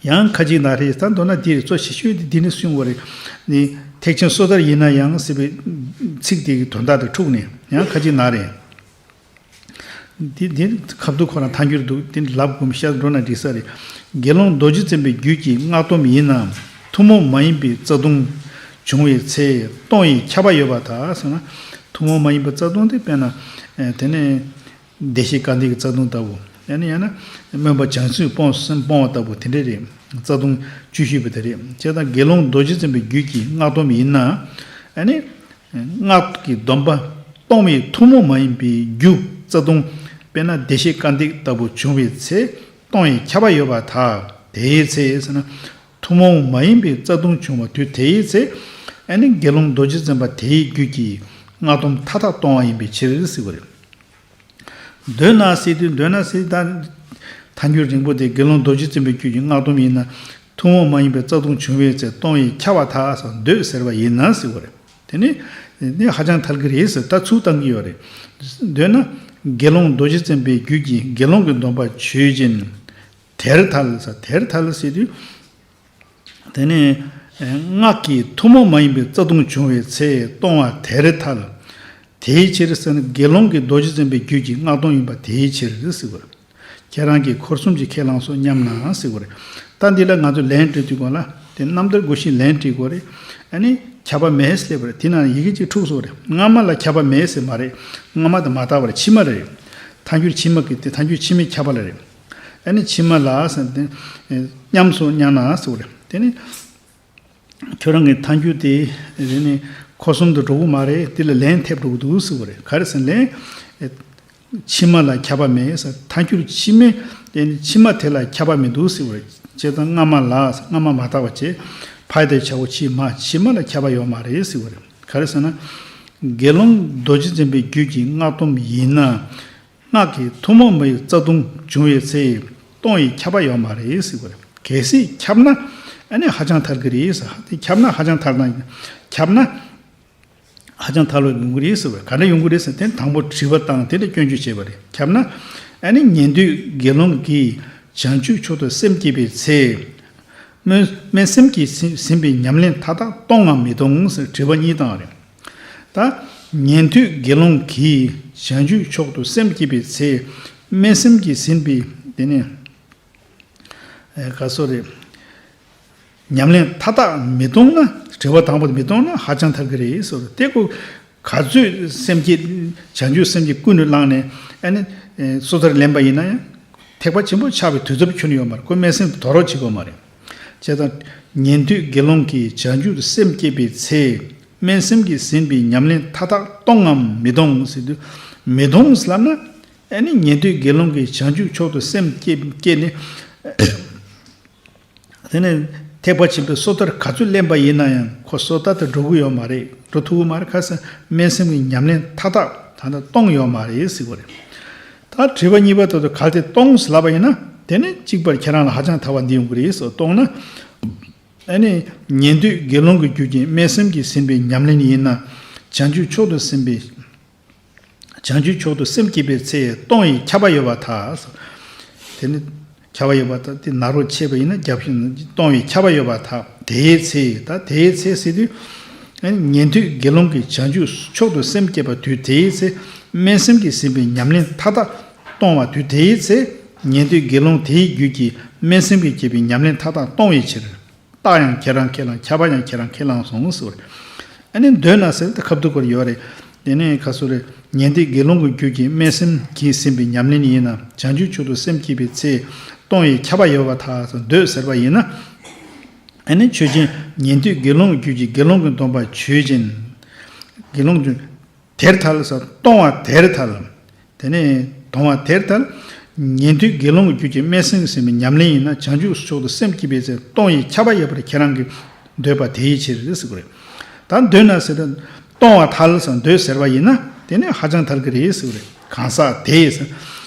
ཡང་ཁ་ཅིག་ན་རེ་ད་མདོར་ན་འདི་རེད། གཙོ་ཆེ་ཤོས་དེ་འདི་ནས་གསུངས་པ་རེད། ནི་ཐེག་ཆེན་སོ་ཐར་ཡིན་ན་ཡང་ཟེར་བའི་ཚིག་དེ་གི་དོན་དག་དེ་འཁྲུགས་ནས་ཡང་ཁ་ཅིག་ན་རེ། འདི་འདི་ཁ་ཐུག་ཁོ་རང་ཐལ་འགྱུར་འདུག་དེ་ལབ་དགོས་ཤ་འགྲོ་ན་འགྲིག་ས་རེད། དགེ་སློང་རྡོ་རྗེ་འཛིན་པའི་རྒྱུད་ཀྱི་སྔགས་སྡོམ་ཡིན་ནའང་ཐུན་མོང་མ་ཡིན་པའི་རྩ་ལྟུང་བྱུང་བའི་ཚེ་གཏོང་བའི་ཁྱབ་པ་ཡོད་པར་ཐལ་ཟེར་ན། ཐུན་མོང་མ་ཡིན་པའི་རྩ་ལྟུང་དེ་དཔེར་ན། ཨེ། དེ་ནས། བདེ་གཤེགས་སྐལ་ལྡན་གྱི་རྩ་ལྟུང་ལྟ་བུ། ཡང་ན་ཡང་ན། སྨོན་པ་བྱང་སེམས་སྤོང་སེམས་སྤོང་བ་ལྟ་བུ་དེ་འདྲ་རེད། རྩ་ལྟུང་བཅུ་བཞི་པ་དེ་རེད། བྱས་ཙང་དགེ་སློང་རྡོ་རྗེ་འཛིན་པའི་རྒྱུད་ཀྱི་སྔགས་སྡོམ་ཡིན་ན། ཨ་ནི། སྔགས་ཀྱི་སྡོམ་པ་གཏོང་བའི་ཐུན་མོང་མ་ཡིན་པའི་རྒྱུ་རྩ་ལྟུང་། དཔེར་ན་བདེ་གཤེགས་སྐལ་ལྡན་ལྟ་བུ་བྱུང་བའི་ཚེ་གཏོང་བའི་ཁྱབ་པ་ཡོད་པར་ཐལ། དེའི་ཚེ་ཟེར་ན། ཐུན་མོང་མ་ཡིན་པའི་རྩ་ལྟུང་བྱུང་བ་དུས་དེའི་ཚེ། ཨ་ནི་དགེ་སློང་རྡོ་རྗེ་འཛིན་པ་དེའི་རྒྱུད་ཀྱི་སྔགས་སྡོམ་མཐའ་དག་གཏོང་བ་ཡིན་པའི་ཕྱིར་ཟེར་བ་རེད། འདོད་ན་ཟེར་དུས་འདོད་ན་ཟེར་ད། ཐལ་འགྱུར་རིང་པོ་དེ་དགེ་སློང་རྡོ་རྗེ་འཛིན་པའི་རྒྱུད་ཀྱི་སྔགས་སྡོམ་ཡིན་ན། ཐུན་མོང་མ་ཡིན་པའི་རྩ་ལྟུང་བྱུང་བའི་ཚེ་གཏོང་བའི་ཁྱབ་པར་ཐལ་ཟེར། འདོད་ཟེར་བ་ཡིན་ན་ཟེར་བ་རེད། དེ་ནི། འདི་ཧ་ཅང་ཐལ་གྱི་རེད་ཟེར་ད་ཚུར་བཏང་གི་ཡོད་རེད། འདོད་ན། དགེ་སློང་རྡོ་རྗེ་འཛིན་པའི་རྒྱུད་ཀྱི་དགེ་སློང་གི་སྡོམ་པ་ཆོས་ཅན། དེར་ཐལ་ཟེར། དེར་ཐལ་ཟེར་དུས། དེ་ནས། སྔགས་ཀྱི་ཐུན་མོང་མ་ཡིན་པའི་རྩ་ལྟུང་བྱུང་བའི་ཚེ་གཏོང་བ་དེར་ཐལ། དེའི་ཕྱིར་ཟེར་ན་དགེ་སློང་གི་རྡོ་རྗེ་འཛིན་པའི་རྒྱུད་ཀྱི་སྔགས་སྡོམ་ཡིན་པ་དེའི་ཕྱིར་ཟེར་བ་རེད། ཁྱེད་རང་གིས་འཁོར་གསུམ་གྱིས་ཁས་བླངས་སོ་སྙམ་ན་ཟེར་བ་རེད། ད་འདི་ལ་ང་ཚོས་ལན་སྤྲད་དུས་སྒང་ལ་དེ་རྣམ་ཐར་དགོས་ཤིང་ལན་སྤྲད་དགོས་རེད། ཨ་ནི་ཁྱབ་པ་མེད་ཟེར་བ་རེད། དེ་ན་ཡི་གེ་གཅིག་འཁྲུགས་སོང་རེད། སྔ་མ་ལ་ཁྱབ་པ་མེད་ཟེར་མ་རེད། སྔ་མ་དང་མ་བརྟགས་པ་རེད། ཕྱི་མ་རེད། ཐལ་འགྱུར་ཕྱི་མ་གི་དེ་ཐལ་འགྱུར་ཕྱི་མའི་ཁྱབ་པ་ལ་རེད། ཨ་ནི་ཕྱི་མ་ལ་ཟེར་ཏེ། སྙམ་སོང་སྙམ་ན་ཟེར་བ་རེད། དེ་ནི། ཁྱོད་རང་གི་ཐལ་འགྱུར་དེ་རེད་ནི་འཁོར་གསུམ་དུ་འགྲོ་གི་མ་རེད། དེ་ལ་ལན་ཐེབས་འགྲོ་གི་འདུག་ཟེར་བ་རེད། ག་རེ་ཟེར་ལན། ཕྱི་མ་ལ་ཁྱབ་པ་མེད་ཟེར། ཐལ་འགྱུར་ཕྱི་མའི་དེ་ནི་ཕྱི་མ་དེ་ལ་ཁྱབ་པ་མི་འདུག་ཟེར་བ་རེད། བྱས་ཙང་སྔ་མ་ལ་སྔ་མ་མ་བརྟགས་པ་བྱས། ཕ་དེ་བྱ་བོ་ཕྱི་མ་ཕྱི་མ་ལ་ཁྱབ་པ་ཡོད་མ་རེད་ཟེར་བ་རེད། ག་རེ་ཟེར་ན། དགེ་སློང་རྡོ་རྗེ་འཛིན་པའི་རྒྱུད་ཀྱི་སྔགས་སྡོམ་ཡིན་ན། སྔགས་ཀྱི་ཐུན་མོང་མའི་རྩ་ལྟུང་བྱུང་བའི་ཚེ་གཏོང་བའི་ཁྱབ་པ་ཡོད་མ་རེད་ཟེར་བ་རེད། གལ་སྲིད་ཁྱབ་ན་ཨ་ནི་ཧ་ཅང་ཐལ་གྱི་རེད་ཟེར། དེ་ཁྱབ་ན་ཧ་ཅང་ཐལ་ན། ཁྱབ་ན་ཧ་ཅང་ཐལ་བ་ཡོང་གི་རེད་ཟེར་བ་རེད། ག་འདྲ་ཡོང་གི་རེད་ཟེར་དེ་དང་པོ་དྲི་བ་བཏང་དེ་ལ་སྐྱོན་བརྗོད་བྱས་པ་རེད། ཁྱབ་ན་ཨ་ནི་ཉན་ཐོས་དགེ་སློང་གིས་བྱང་ཆུབ་མཆོག་ཏུ་སེམས་བསྐྱེད་པའི་ཚེ། སྨོན་སྨོན་སེམས་ཀྱིས་ཟིན་ཟིན་པའི་ཉམས་ལེན་མཐའ་དག་གཏོང་ངམ་མི་གཏོང་ཟེར་དྲི་བ་གཉིས་བཏང་བ་རེད། ད། ཉན་ཐོས་དགེ་སློང་གིས་བྱང་ཆུབ་མཆོག་ཏུ་སེམས་བསྐྱེད་པའི་ཚེ། སྨོན་སེམས་ཀྱིས་ཟིན་པའི་དེ་ནས། ཨེ་ག་སོ་རེད། ཉམས་ལེན་མཐའ་དག་མི་གཏོང་ན་དྲི་བ་དང་པོ་དེ་མི་གཏོང་ན་ཧ་ཅང་ཐལ་གྱི་རེད་ཟེར། དེ་ཀོ་ག་ཚོད་སེམས་བསྐྱེད་བྱང་ཆུབ་སེམས་བསྐྱེད་ཀུན་ནས་བླངས་ནས་ཨ་ནི། ཨེ་སོ་ཐར་ལེན་པ་ཡིན་ན་ཡང་། ཐེག་པ་ཆེན་པོ་ཆགས་པའི་དུས་ཚོད་ཁྱོན་ནས་ཡོད་མ་རེད། ཁོ་སྨོན་སེམས་དོར་རོགས་བྱེད་དགོས་མ་རེད། བྱས་ཙང་། ཉན་ཐོས་དགེ་སློང་གིས་བྱང་ཆུབ་ཏུ་སེམས་བསྐྱེད་པའི་ཚེ། སྨོན་སེམས་ཀྱིས་ཟིན་པའི་ཉམས་ལེན་མཐའ་དག་གཏོང་ངམ་མི་གཏོང་ཟེར་དུས། མི་གཏོང་ཟེར་ལབ་ན། ཨ་ནི་ཉན་ཐོས་དགེ་སློང་གིས་བྱང་ཆུབ་མཆོག་ཏུ་སེམས་བསྐྱེད་བསྐྱེད་ནས། དེ་ནས་ཐེག་པ་ཆེན་པོའི་སོ་ཐར་ག་ཚོད་ལེན་པ་ཡིན་ན་ཡང་ཁོ་སོ་ཐར་དུ་འགྲོ་གི་ཡོད་མ་རེད། འགྲོ་ཐུབ་ཀྱི་མ་རེད། ག་ཟེར་སྨོན་སེམས་ཀྱི་ཉམས་ལེན་མཐའ་དག་ད་ལྟ་གཏོང་ཡོད་མ་རེད་ཟེར་གྱི་རེད། ད་དྲི་བ་གཉིས་པ་དེ་ཚོ་གལ་ཏེ་གཏོང་ཟེར་ལབ་པ་ཡིན་ན་དེ་ནི་གཅིག་པར་ཁྱེད་རང་ལ་ཧ་ཅང་ཐལ་བ་འདི་ཡོང་གི་རེད་ཟེར། གཏོང་ན། ཨ་ནི་ཉན་ཐོས་དགེ་སློང་གི་རྒྱུད་ཀྱི་སྨོན་སེམས་ཀྱིས་ཟིན་པའི་ཉམས་ལེན་ཡིན་ན་བྱང་ཆུབ་མཆོག་ཏུ་ཟིན་པའི། བྱང་ཆུབ་མཆོག་ཏུ་སེམས་བསྐྱེད་པའི་ཚེ་གཏོང་བའི་ཁྱབ་པ་ཡོད་པར་ཐལ། དེ་ནི་ཁྱབ་པ་ཡོད་པར་ཐལ། དེ་ན་རོ་ཆད་པ་ཡིན་ན་རྒྱབ་ཤིང་གཏོང་བའི་ཁྱབ་པ་ཡོད་པར་ཐལ། དེའི་ཚེ་ད་དེའི་ཚེ་ཟེར་དུས། ཉན་ཐོས་དགེ་སློང་གིས་བྱང་ཆུབ་མཆོག་ཏུ་སེམས་བསྐྱེད་པ་དུས་དེའི་ཚེ་སྨོན་སེམས་ཀྱིས་ཟིན་པའི་ཉམས་ལེན་མཐའ་དག་གཏོང་བ་དུས་དེའི་ཚེ་ཉན་ཐོས་དགེ་སློང་དེའི་རྒྱུད་ཀྱི་སྨོན་སེམས་ཀྱིས་བསྐྱེད་པའི་ཉམས་ལེན་མཐའ་དག་གཏོང་བའི་ཕྱིར། རྟགས་ཡང་ཁྱེད་རང་ཁས་བླངས། ཁྱབ་པ་ཡང་ཁྱེད་རང་ཁས་བླངས་སོང་ཟེར་བ་རེད། ཨ་ནི་འདོད་ན་ཟེར་ཏེ་ཁ་ཐུག་སྐོར་ཡོད་རེད། དེ་ནས་ཁ་སོ་རེད། ཉན་ཐོས་དགེ་སློང་གི་རྒྱུད་ཀྱི་སྨོན་སེམས་ཀྱིས་ཟིན་པའི་ཉམས་ལེན་ཡིན་ན་བྱང་ཆུབ་མཆོག་ཏུ་སེམས་བསྐྱེད་པའི་ཚེ་གཏོང་བའི་ཁྱབ་པ་ཡོད་པར་ཐལ་ཟེར། འདོད་ཟེར་བ་ཡིན་ན། ཨ་ནི་ཆོས་ཅན། ཉན་ཐོས་དགེ་སློང་གི་རྒྱུད་ཀྱི་དགེ་སློང་གི་སྡོམ་པ་ཆོས་ཅན། དགེ་སློང་གི། དེར་ཐལ་ཟེར། གཏོང་བ་དེར་ཐལ། དེ་ནས་གཏོང་བ་དེར་ཐལ། ཉན་ཐོས་དགེ་སློང་གི་རྒྱུད་ཀྱི་སྨྲས་སེམས་ཟིན་པའི་ཉམས་ལེན་ཡིན་ན། བྱང་ཆུབ་མཆོག་ཏུ་སེམས་བསྐྱེད་པའི་ཚེ། གཏོང་བའི་ཁྱབ་པ་ཡོད་པར་ཁྱེད་རང་གིས་འདོད་པ་དེའི་ཕྱིར་ཟེར་གྱི་རེད། ད་འདོད་ན་ཟེར་ཏེ། གཏོང་བ་ཐལ་ཟེར། འདོད་ཟེར་བ་ཡིན་ན་དེ་ནི་ཧ་ཅང་ཐལ་གྱི་རེད་ཟེར་གྱི་རེད། གང་ཟག་དེས་ཟེར།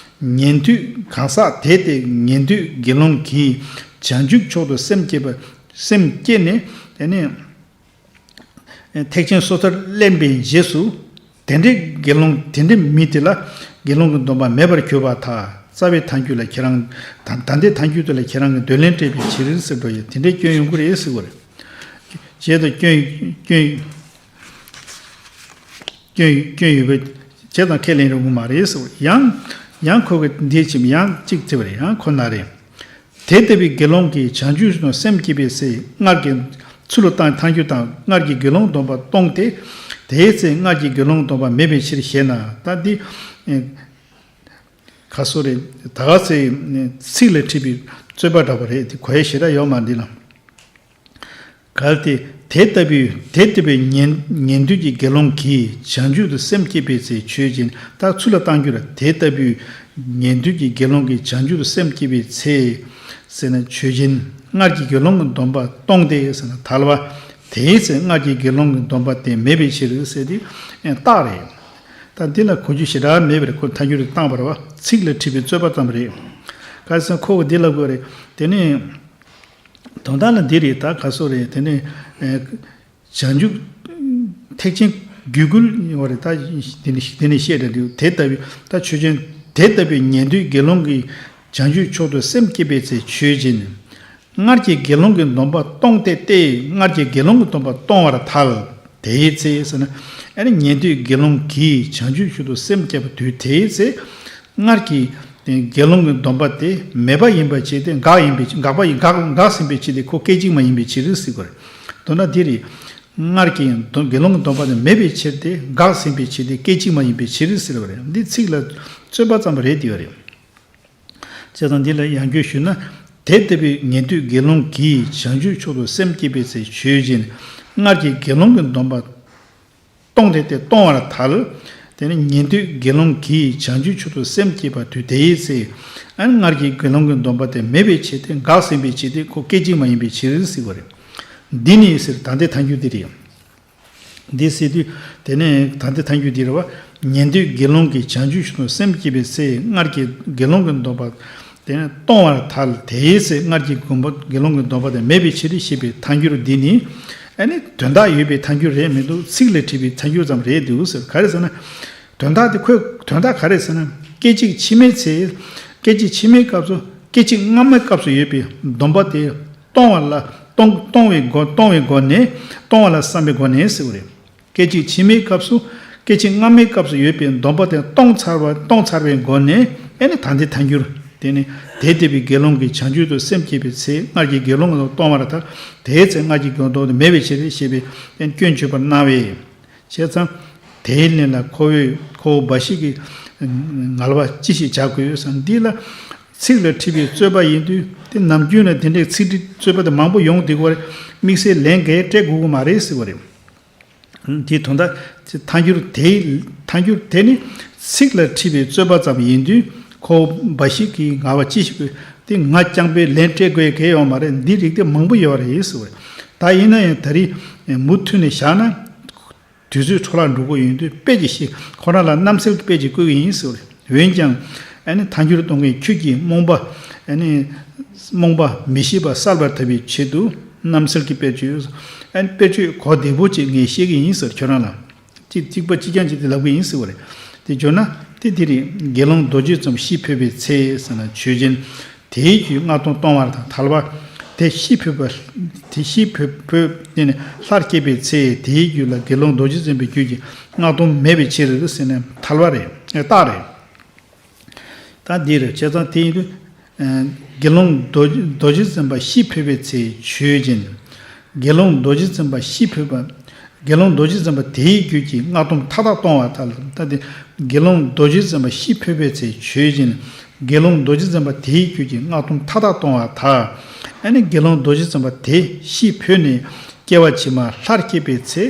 ཉན་ཐོས་གང་ཟག་དེ་སྟེ། ཉན་ཐོས་དགེ་སློང་གིས་བྱང་ཆུབ་མཆོག་ཏུ་སེམས་བསྐྱེད་པ། སེམས་བསྐྱེད་ནས་དེ་ནི། ཐེག་ཆེན་སོ་ཐར་གླེང་བའི་རྗེས་སུ། དེ་འདྲའི་དགེ་སློང་། དེ་འདྲའི་མི་དེ་ལ་དགེ་སློང་གི་སྡོམ་པ་མེད་པར་གྱུར་པར་ཐལ། རྩ་བའི་ཐལ་འགྱུར་ལ་ཁྱེད་རང་། ད་ད་ལྟའི་ཐལ་འགྱུར་དེ་ལ་ཁྱེད་རང་གིས་འདོད་ལན་སྤྲད་པའི་ཕྱིར་ཟེར་བ་ཡིན། དེ་འདྲའི་སྐྱོན་ཡོང་གི་རེད་ཟེར་བ་རེད། བྱས་ཙང་སྐྱོན། སྐྱོན། སྐྱོན། སྐྱོན་ཡོད་པའི་བྱས་ཙང་ཁས་ལེན་རུང་གི་མ་རེད་ཟེར་བ། ཡང་། ཡང་ཁོ་གིས་འདི་ཕྱིན་ཡང་གཅིག་བརྩི་བ་རེད། ཡང་ཁོ་ན་རེད། དེ་ལྟ་བུའི་དགེ་སློང་གིས་བྱང་ཆུབ་ཏུ་སེམས་བསྐྱེད་པའི་ཚེ། སྔར་གྱི། ཚུར་ལ་བཏང་། ཐལ་འགྱུར་དང་། སྔར་གྱི་དགེ་སློང་སྡོམ་པ་གཏོང་སྟེ། དེའི་ཚེ་སྔར་གྱི་དགེ་སློང་སྡོམ་པ་མེད་པའི་ཕྱིར་ཞེ་ན། ད་འདི། ཨེ། ག་སོ་རེད། ད་ག་ཚེ་ཚིག་ལ་འཁྲིལ་བའི་རྩོད་པ་འདྲ་པོ་རེད། དེ་གོ་ཡ་ཞེ་དྲག་ཡོད་མ་རེད་འདི་ལ། གལ་ཏེ། དེ་ལྟ་བུའི། དེ་ལྟ་བུའི་ཉན། ཉན་ཐོས་ཀྱི་དགེ་སློང་གིས་བྱང་ཆུབ་ཏུ་སེམས་བསྐྱེད་པའི་ཚེ་ཆོས་ཅན། ད་ཚུར་ལ་བཏང་རྒྱུ་ར། དེ་ལྟ་བུའི་ཉན་ཐོས་ཀྱི་དགེ་སློང་གིས་བྱང་ཆུབ་ཏུ་སེམས་བསྐྱེད་པའི་ཚེ་ཟེར་ན་ཆོས་ཅན། སྔར་གྱི་དགེ་སློང་གི་སྡོམ་པ་གཏོང་སྟེ་ཟེར་ན་ཐལ་བ། དེའི་ཚེ་སྔར་གྱི་དགེ་སློང་གི་སྡོམ་པ་དེ་མེད་པའི་ཕྱིར་ཟེར་ཏེ། ཨེ། རྟགས་རེད། ད་འདི་ལ་གོ་རྒྱུ་ཞེ་དྲག་མེད་པར་ཁོ་ཐལ་འགྱུར་བཏང་བ་རེད་པ། ཚིག་ལ་འཁྲིལ་བའི་རྩོད་པ་ཙམ་རེད། ག་ཟེར་ན་ཁོ་གིས་འདི་ལབ་དགོས་རེད། དེ་ནི། དོན་དག་ལ་འདི་རེད། ད་ག་སོ་རེད། དེ་ནས། ཨེ། བྱང་ཆུབ། ཐེག་ཆེན་རྒྱུད་བསྐུལ་ཡོད་རེད། ད་དེ་ནས་དེ་ནས་བཤད་འདྲ་འདུག་དེ་ལྟ་བུའི་ད་ཆོས་ཅན། དེ་ལྟ་བུའི་ཉན་ཐོས་དགེ་སློང་གིས་བྱང་ཆུབ་མཆོག་ཏུ་སེམས་བསྐྱེད་པའི་ཚེ་ཆོས་ཅན། སྔར་གྱི་དགེ་སློང་གི་སྡོམ་པ་གཏོང་སྟེ་སྟེ། སྔར་གྱི་དགེ་སློང་གི་སྡོམ་པ་གཏོང་བར་ཐལ། དེའི་ཚེ་ཟེར་ན། ཨ་ནི་ཉན་ཐོས་དགེ་སློང་གིས་བྱང་ཆུབ་མཆོག་ཏུ་སེམས་བསྐྱེད་པ་དུས་དེའི་ཚེ། སྔར་གྱི་དགེ་སློང་གི་སྡོམ་པ་དེ་མེད་པ་ཡིན་པའི་ཕྱིར་ཏེ། འགག་ཡིན་པའི། འགག་པ་ཡིན། འགག་འགག་ཟིན་པའི་ཕྱིར་ཏེ། ཁོ་སྐད་ཅིག་མ་ཡིན་པའི་ཕྱིར་ཟེར་དགོས་རེད། དོན་དག་འདི་རེད། སྔར་གྱི་དགེ་སློང་གི་སྡོམ་པ་དེ་མེད་པའི་ཕྱིར་ཏེ། འགག་ཟིན་པའི་ཕྱིར་ཏེ། སྐད་ཅིག་མ་ཡིན་པའི་ཕྱིར་ཟེར་བ་རེད། འདི་ཚིག་ལ་རྩོད་པ་ཙམ་རེད་དེ་བ་རེད། བྱས་ཙང་འདི་ལ་ཡང་བསྐྱར་ཞུས་ན། དེ་ལྟ་བུའི་ཉན་ཐོས་དགེ་སློང་གིས་བྱང་ཆུབ་མཆོག་ཏུ་སེམས་བསྐྱེད་པའི་ཚེ་ཆོས་ཅན། སྔར་གྱི་དགེ་སློང་གི་སྡོམ་པ་གཏོང་སྟེ་སྟེ། གཏོང་བར་ཐལ། དེ་ནི་ཉན་ཐོས་དགེ་སློང་གིས་བྱང་ཆུབ་མཆོག་ཏུ་སེམས་བསྐྱེད་པ་དུས་དེའི་ཚེ། ཨ་ནི་སྔར་གྱི་དགེ་སློང་གི་སྡོམ་པ་དེ་མེད་པའི་ཕྱིར་ཏེ། འགག་ཟིན་པའི་ཕྱིར་ཏེ། ཁོ་སྐད་ཅིག་མ་ཡིན་པའི་ཕྱིར་ཟེར་བ་རེད། འདི་ནི་ཟེར། ད་ལྟའི་ཐལ་འགྱུར་འདི་རེད། འདི་ཟེར་དུས་དེ་ནས་ད་ལྟའི་ཐལ་འགྱུར་འདི་རེད་པ། ཉན་ཐོས་དགེ་སློང་གིས་བྱང་ཆུབ་མཆོག་ཏུ་སེམས་བསྐྱེད་པའི་ཚེ། སྔར་གྱི་དགེ་སློང་གི་སྡོམ་པ་དེ་ནི་གཏོང་བར་ཐལ། དེའི་ཚེ་སྔར་གྱི་དགོངས་པ། དགེ་སློང་གི་སྡོམ་པ་དེ་མེད་པའི་ཕྱིར་ཞེས་པའི་ཐལ་འགྱུར་འདི་ནི། ཨ་ནི་དོན་དག་ཡོད་པའི་ཐལ་འགྱུར་རེད་མི་འདུག་ཚིག་ལ་འཁྲིལ་བའི་ཐལ་འགྱུར་ཙམ་རེད་འདུག་ཟེར། ག་རེ་ཟེར་ན། དོན་དག་དེ་ཁོས། དོན་དག་ག་རེ་ཟེར་ན། སྐད་ཅིག་ཕྱི་མའི་ཚེ། སྐད་ཅིག་ཕྱི་མའི་སྐབས་སུ། སྐད་ཅིག་སྔ་མའི་སྐབས་སུ་ཡོད་པའི་སྡོམ་པ་དེ། གཏོང་བ་ལ། གཏོང་། གཏོང་བའི་སྒོ། གཏོང་བའི་སྒོ་ནས། གཏོང་བ་ལ་བསམ་པའི་སྒོ་ནས་ཟེར་བ་རེད། སྐད་ཅིག་ཕྱི་མའི་སྐབས་སུ། སྐད་ཅིག་སྔ་མའི་སྐབས་སུ་ཡོད་པའི་སྡོམ་པ་དེ་གཏོང་ཚར་བ། གཏོང་ཚར་བའི་སྒོ་ནས། ཨེ་ནི་ད་ལྟའི་ཐལ་འགྱུར། དེ་ནི་དེ་ལྟ་བུའི་དགེ་སློང་གིས་བྱང་ཆུབ་ཏུ་སེམས་བསྐྱེད་པའི་ཚེ། སྔར་གྱི་དགེ་སློང་གི་སྡོམ་པ་གཏོང་བར་ཐལ། དེའི་ཚེ་སྔར་གྱི་དགེ་སློང་གི་སྡོམ་པ་དེ་མེད་པའི་ཕྱིར་ཞེས་པའི་སྐྱོན་བརྗོད་པར་སྣང་བས། བྱས་ཙང་། དེའི་ལན་ལ་ཁོ་བོས། ཁོ་བོ་འབའ་ཞིག་གིས་ངལ་བ་ཅི་ཞིག་བྱ་དགོས་ཡོད་ཟེར། འདི་ལ་ཚིག་ལ་འཁྲིལ་བའི་རྩོད་པ་ཡིན་དུས། དེ་ནམ་རྒྱུན་ན་དེ་འདྲའི་ཚིག་འཁྲིལ་རྩོད་པ་དེ་མང་པོ་ཡོང་བསྡད་ཀྱི་ཡོད་རེད། དམིགས་བསལ་ལན་འགའ་སྤྲད་དགོས་ཀྱི་མ་རེད་ཟེར་བ་རེད། དེའི་དོན་དག་ཐལ་འགྱུར་དེ། ཐལ་འགྱུར་དེ་ནི་ཚིག་ལ་འཁྲིལ་བའི་རྩོད་པ་ཙམ་ཡིན་དུས། ཁོ་བོ་འབའ་ཞིག་གིས་ངལ་བ་ཅི་ཞིག་དགོས། དེ་ང་རྐྱང་པས་ལན་སྤྲད་དགོས་གལ་ཡོད་མ་རེད། འདི་རིགས་དེ་མང་པོ་ཡོད་རེད་ཟེར་བ་རེད། ད་ཡིན་ན་ཡང་ད་རེས་མུ་མཐུད་ནས་བཞག་ན། དུས་ཚོད་འཕྲོ་བརླག་འགྲོ་གི་ཡོད་དུས། དཔེ་ཅིག་བཤད། ཁོ་རང་ལ་རྣམ་གསལ་གྱི་དཔེ་ཅིག་བཀོད་ཀྱི་ཡིན་ཟེར་བ་རེད། འོན་ཀྱང་། ཨ་ནི་ཐལ་འགྱུར་གཏོང་མཁན་ཁྱོད་ཀྱིས་རྨོངས་པ། ཨ་ནི་རྨོངས་པ་མི་ཤེས་པ་བསལ་བར་ཐབས་པའི་ཆེད་དུ་རྣམ་གསལ་གྱི་དཔེ་བརྗོད། ཨ་ནི་དཔེ་བརྗོད་གོ་བདེ་པོ་ཅིག་ངས་བཤད་ཀྱི་ཡིན་ཟེར། ཁྱོད་རང་ལ་གཅིག་གཅིག་པ་གཅིག་རྐྱང་གཅིག་དེ་ལབ་ཀྱི་ཡིན་ཟེར་བ་རེད། དེ་བརྗོད་ན་དེ་འདི་རེད། དགེ་སློང་རྡོ་རྗེ་ཙམ་ཤི་འཕོས་པའི་ཚེ་ཟེར་ན་ཆོས་ཅན། དེའི་རྒྱུད་སྔགས་སྡོམ་གཏོང་བར་ཐལ། ཐལ་བ། དེ་ཤི་འཕོས་པ། དེ་ཤི་འཕོས། འཕོས་ནས་ནི་སླར་སྐྱེས་པའི་ཚེ། དེའི་རྒྱུད་ལ་དགེ་སློང་རྡོ་རྗེ་འཛིན་པའི་རྒྱུད་ཀྱི་སྔགས་སྡོམ་མེད་པའི་ཕྱིར་ཟེར་ནས་ཐལ་བ་རེད། རྟགས་རེད། ད་འདི་རེད། བྱས་ཙང་དེ་ཡིན་དུས། དགེ་སློང་རྡོ་རྗེ་འཛིན་པ་ཤི་འཕོས་པའི་ཚེ་ཆོས་ཅན། དགེ་སློང་རྡོ་རྗེ་འཛིན་པ་ཤི་འཕོས་པ། དགེ་སློང་རྡོ་རྗེ་འཛིན་པ་དེའི་རྒྱུད་ཀྱི་སྔགས་སྡོམ་མཐའ་དག་གཏོང་བར་ཐལ། ད་དེ་དགེ་སློང་རྡོ་རྗེ་འཛིན་པ་ཤི་འཕོས་པའི་ཚེ་ཆོས་ཅན། དགེ་སློང་རྡོ་རྗེ་འཛིན་པ་དེའི་རྒྱུད་ཀྱི་སྔགས་སྡོམ་མཐའ་དག་གཏོང་བར་ཐལ། ཨ་ནི་དགེ་སློང་རྡོ་རྗེ་འཛིན་པ་དེ་ཤི་འཕོས་ནས་སྐྱེ་བ་ཕྱི་མར་སླར་སྐྱེས་པའི་ཚེ།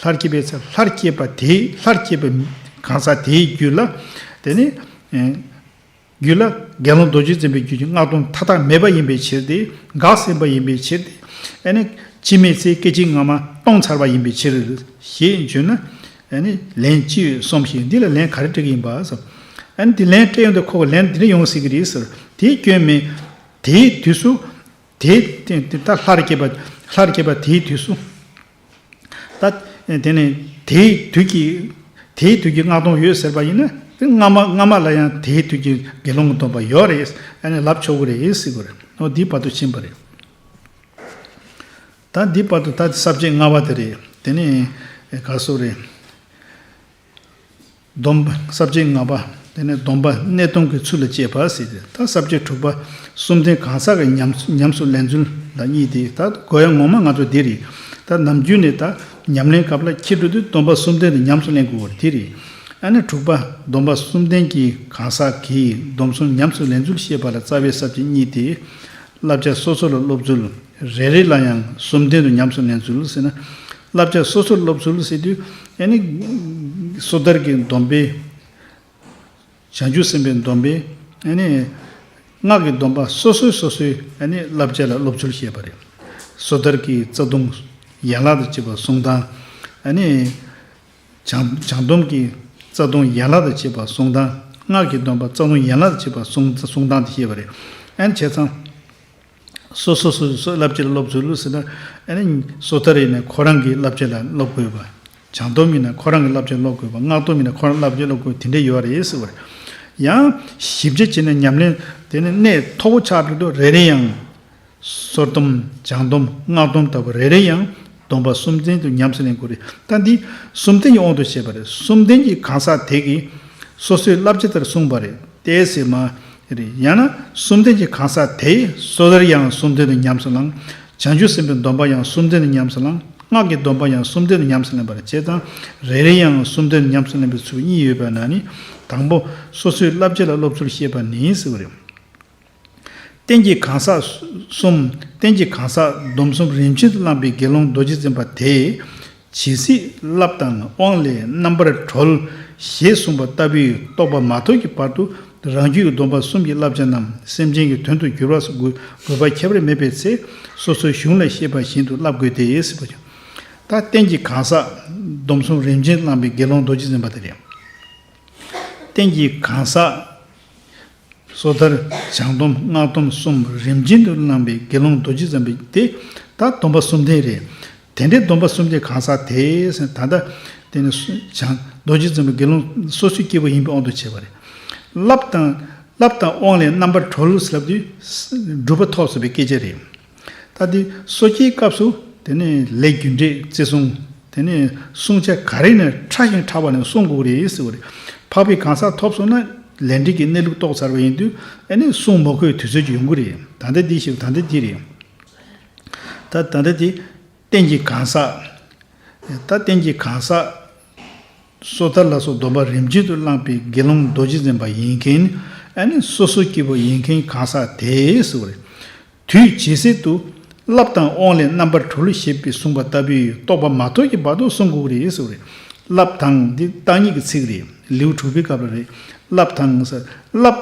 སླར་སྐྱེས་པའི་ཚེ་སླར་སྐྱེས་པ་དེའི་སླར་སྐྱེས་པའི་གང་ཟག་དེའི་རྒྱུད་ལ། དེ་ནི་རྒྱུད་ལ་དགེ་སློང་རྡོ་རྗེ་འཛིན་པའི་རྒྱུད་ཀྱི་སྔགས་སྡོམ་མཐའ་དག་མེད་པ་ཡིན་པའི་ཕྱིར་ཏེ། འགགས་ཟིན་པ་ཡིན་པའི་ཕྱིར་ཏེ། ཨ་ནི་འཆི་མེད་ཚེའི་སྐད་ཅིག་སྔ་མ་སྟོངས་ཚར་བ་ཡིན་པའི་ཕྱིར་ཞེས་བརྗོད་ན། ཨ་ནི་ལན་ཅི་ཡོད་གསུངས་ཤིང་། འདི་ལ་ལན་ག་རེ་སྤྲད་ཀྱི་ཡིན་པ་ཟེར། ཨ་ནི་འདི་ལན་སྤྲད་ཡོང་དུས་ཁོ་གི་ལན་འདི་འདྲ་ཡོང་སྲིད་ཀྱི་རེད་ཟེར། དེའི་སྐྱོན་མེད། དེའི་དུས་སུ། དེའི་དེ་དེ་ད་སླར་སྐྱེས་པ། སླར་སྐྱེས་པ་དེའི་དུས་སུ། ད་དེ་ནས་དེའི་དུས་ཀྱི། དེའི་དུས་ཀྱི་སྔགས་སྡོམ་ཡོད་ཟེར་བ་ཡིན་ན། དེ་སྔ་མ་སྔ་མ་ལ་ཡང་དེའི་དུས་ཀྱི་དགེ་སློང་གི་སྡོམ་པ་ཡོད་རེད། ཨ་ནི་ལབ་ཆོག་གི་རེད་ཟེར་གི་རེད། འོ་འདིའི་བར་དུ་ཕྱིན་པ་རེད། ད་འདིའི་བར་དུ་ད་ས་བཅད་ལྔ་པ་དེ་རེད། དེ་ནས་ག་སོ་རེད། སྡོམ། ས་བཅད་ལྔ་པ། དེ་ནས་སྡོམ་པ་གནས་སྡོམ་གྱི་ཚུལ་ལ་དཔྱད་པ་ཟེར་ཏེ། ད་ས་བཅད་དྲུག་པ། བཅོམ་ལྡན་གང་ཟག་གི་ཉམས། ཉམས་སུ་ལེན་ཚུལ་ལ་གཉིས་ཏེ། ད་གོ་ཡ་ངོ་མ་ང་ཚོ་འདི་རེད། ད་ནམ་རྒྱུན་ནས་ད་ཉམས་ལེན་སྐབས་ལ་འཁྱེར་འགྲོ་དུས་སྡོམ་པ་གསུམ་ལྡན་དུ་ཉམས་སུ་ལེན་དགོས་པ་དེ་རེད། ཨ་ནི་དྲུག་པ། སྡོམ་པ་གསུམ་ལྡན་གྱི་གང་ཟག་གིས་སྡོམ་གསུམ་ཉམས་སུ་ལེན་ཚུལ་བཤད་པ་ལ་རྩ་བའི་ས་བཅད་གཉིས་ཏེ། བསླབ་བྱ་སོ་སོ་ལ་སློབ་ཚུལ། རེ་རེ་ལ་ཡང་གསུམ་ལྡན་དུ་ཉམས་སུ་ལེན་ཚུལ་ཟེར་ན། བསླབ་བྱ་སོ་སོར་སློབ་ཚུལ་ཟེར་དུས། ཨ་ནི་སོ་ཐར་གྱི་སྡོམ་པས། བྱང་ཆུབ་སེམས་དཔའི་སྡོམ་པས། ཨ་ནི་སྔགས་ཀྱི་སྡོམ་པ་སོ་སོས་སོ་སོའི། ཨ་ནི་བསླབ་བྱ་ལ་སློབ་ཚུལ་བཤད་པ་རེད། སོ་ཐར་གྱི་རྩ་ལྟུང་ཡན་ལག་དང་བཅས་པ་གསུང་སྟངས། ཨ་ནི་བྱང་། བྱང་སྡོམ་གྱི་རྩ་ལྟུང་ཡན་ལག་དང་བཅས་པ་གསུང་སྟངས། སྔགས་ཀྱི་སྡོམ་པ་རྩ་ལྟུང་ཡན་ལག་དང་བཅས་པ་གསུང་། གསུང་སྟངས་དེ་བཤད་པ་རེད། ཨ་ནི་བྱས་ཙང་། སོ་སོ་སོ་སོའི་བསླབ་བྱ་ལ་སློབ་ཚུལ་ཟེར་ན། ཨ་ནི་སོ་ཐར་ཡིན་ན་ཁོ་རང་གི་བསླབ་བྱ་ལ་སློབ་དགོས་པ། བྱང་སྡོམ་ཡིན་ན་ཁོ་རང་གི་བསླབ་བྱ་ལ་སློབ་དགོས་པ། སྔགས་སྡོམ་ཡིན་ན་ཁོ་རང་བསླབ་བྱ་ལ་སློབ་དགོས་པ་དེ་འདྲ་ཡོད་རེད་ཟེར་བ་རེད། ཡང་ཞིབ་ཆ་བྱས་ན་ཉམས་ལེན་དེ་ནི་གནད་མཐོ་པོ་ཆགས་འགྲོ་དུས་རེ་རེ་ཡང་། སོ་སྡོམ། བྱང་སྡོམ། སྔགས་སྡོམ་ལྟ་བུ་རེ་རེ་ཡང་སྡོམ་པ་གསུམ་ལྡན་དུ་ཉམས་སུ་ལེན་དགོས་རེད། ད་འདི་གསུམ་ལྡན་གྱི་དབང་དུ་བྱས་པ་རེད། གསུམ་ལྡན་གྱི་གང་ཟག་དེ་གིས་སོ་སོའི་བསླབ་བྱ་ལྟར་གསུངས་པ་རེད། དེ་ཟེར་མ་རེད། ཡང་ན་གསུམ་ལྡན་གྱི་གང་ཟག་དེས་སོ་ཐར་ཡང་གསུམ་ལྡན་དུ་ཉམས་སུ་བླངས། བྱང་ཆུབ་སེམས་དཔའི་སྡོམ་པ་ཡང་གསུམ་ལྡན་དུ་ཉམས་སུ་བླངས། སྔགས་ཀྱི་སྡོམ་པ་ཡང་གསུམ་ལྡན་དུ་ཉམས་སུ་ལེན་པ་རེད། བྱས་ཙང་རེ་རེ་ཡང་གསུམ་ལྡན་དུ་ཉམས་སུ་ལེན་པའི་ཚུལ་གཉིས་ཡོད་པའི་ནང་ནས། དང་པོ་སོ་སོའི་བསླབ་བྱ་ལ་སློབ་ཚུལ་བཤད་པ་ནི་ཟེར་བ་རེད། རྟེན་གྱི་གང་ཟག་གསུམ། རྟེན་གྱི་གང་ཟག་སྡོམ་གསུམ་རིམ་བྱོན་དུ་བླངས་པའི་དགེ་སློང་རྡོ་རྗེ་འཛིན་པ་དེས། ཇི་སྲིད་བསླབ་དང་དབང་ལས་རྣམ་པར་གྲོལ་ཞེས་གསུངས་པ་ལྟ་བུའི་རྟོགས་པ་མ་ཐོབ་ཀྱི་བར་དུ་རང་རྒྱུད་ཀྱི་སྡོམ་པ་གསུམ་གྱི་བསླབ་བྱ་རྣམས་སེམས་ཅན་གྱི་དོན་དུ་འགྱུར་བ་དགོས་པ་ཁྱད་པར་མེད་པའི་ཚེ། སོ་སོའི་གཞུང་ལས་བཤད་པ་བཞིན་དུ་བསླབ་དགོས་ཏེ་ཟེར་བ། ད་རྟེན་གྱི་གང་ཟག་སྡོམ་གསུམ་རིམ་བྱོན་དུ་བླངས་པའི་དགེ་སློང་རྡོ་རྗེ་འཛིན་པ་དེ་རེད། རྟེན་གྱི་གང་ཟག་སོ་ཐར། བྱང་སྡོམ། སྔགས་སྡོམ་གསུམ་རིམ་བྱོན་དུ་བླངས་པའི་དགེ་སློང་རྡོ་རྗེ་འཛིན་པ་དེ། ད་སྡོམ་པ་གསུམ་ལྡན་རེད། དེ་འདྲའི་སྡོམ་པ་གསུམ་ལྡན་གང་ཟག་དེས་ད་ལྟ་དེ་ནི་བྱང་རྡོ་རྗེ་འཛིན་པའི་དགེ་སློང་སོ་སོའི་སྐྱེ་བོ་ཡིན་པའི་དབང་དུ་བྱས་པ་རེད། བསླབ་དང་། བསླབ་དང་དབང་ལས་རྣམ་པར་གྲོལ་ཟེར་ལབ་དུས་སྒྲུབ་པ་ཐོབ་ཟེར་བའི་སྐད་ཆ་རེད། ད་དེ་སོ་སྐྱེའི་སྐབས་སུ་དེ་ནི་ལས་རྒྱུ་འབྲས་བརྩི་སྲུང་། དེ་ནི་བསྲུང་བྱ་ག་རེ་ནས་ཕྲ་ཞིང་ཕྲ་བ་ནས་བསྲུང་དགོས་རེད་ཟེར་བ་རེད། འཕགས་པའི་གང་ཟག་ཐོབ་སོང་ན་ལས་འབྲས་ཀྱི་གནས་ལུགས་རྟོགས་ཚར་བ་ཡིན་དུས། ཨ་ནི་བསྲུང་མ་དགོས་དུས་ཚོད་ཅིག་ཡོང་གི་རེད། ད་ལྟ་འདི་ཞིག་ད་ལྟ་འདི་རེད། ད་ད་ལྟ་འདི་རྟེན་གྱི་གང་ཟག་ད་རྟེན་གྱི་གང་ཟག་སོ་ཐར་ལ་སོགས་སྡོམ་པ་རིམ་བྱོན་དུ་བླངས་པའི་དགེ་སློང་རྡོ་རྗེ་འཛིན་པ་ཡིན་མཁན། ཨ་ནི་སོ་སོ་སྐྱེ་བོ་ཡིན་མཁན་གང་ཟག་དེས་ཟེར་བ་རེད། དུས་ཇི་སྲིད་དུ་བསླབ་དང་དབང་ལས་རྣམ་པར་གྲོལ་ཞེས་པའི་གསུངས་པ་ལྟ་བུའི་རྟོགས་པ་མ་ཐོབ་ཀྱི་བར་དུ་བསྲུང་དགོས་ཀྱི་རེད་ཟེར་བ་རེད། བསླབ་དང་འདི་བརྟག་གཉིས་ཀྱི་ཚིག་རེད། ལེའུ་དྲུག་པའི་སྐབས་ལ་རེད། བསླབ་དང་ཟེར། བསླབ་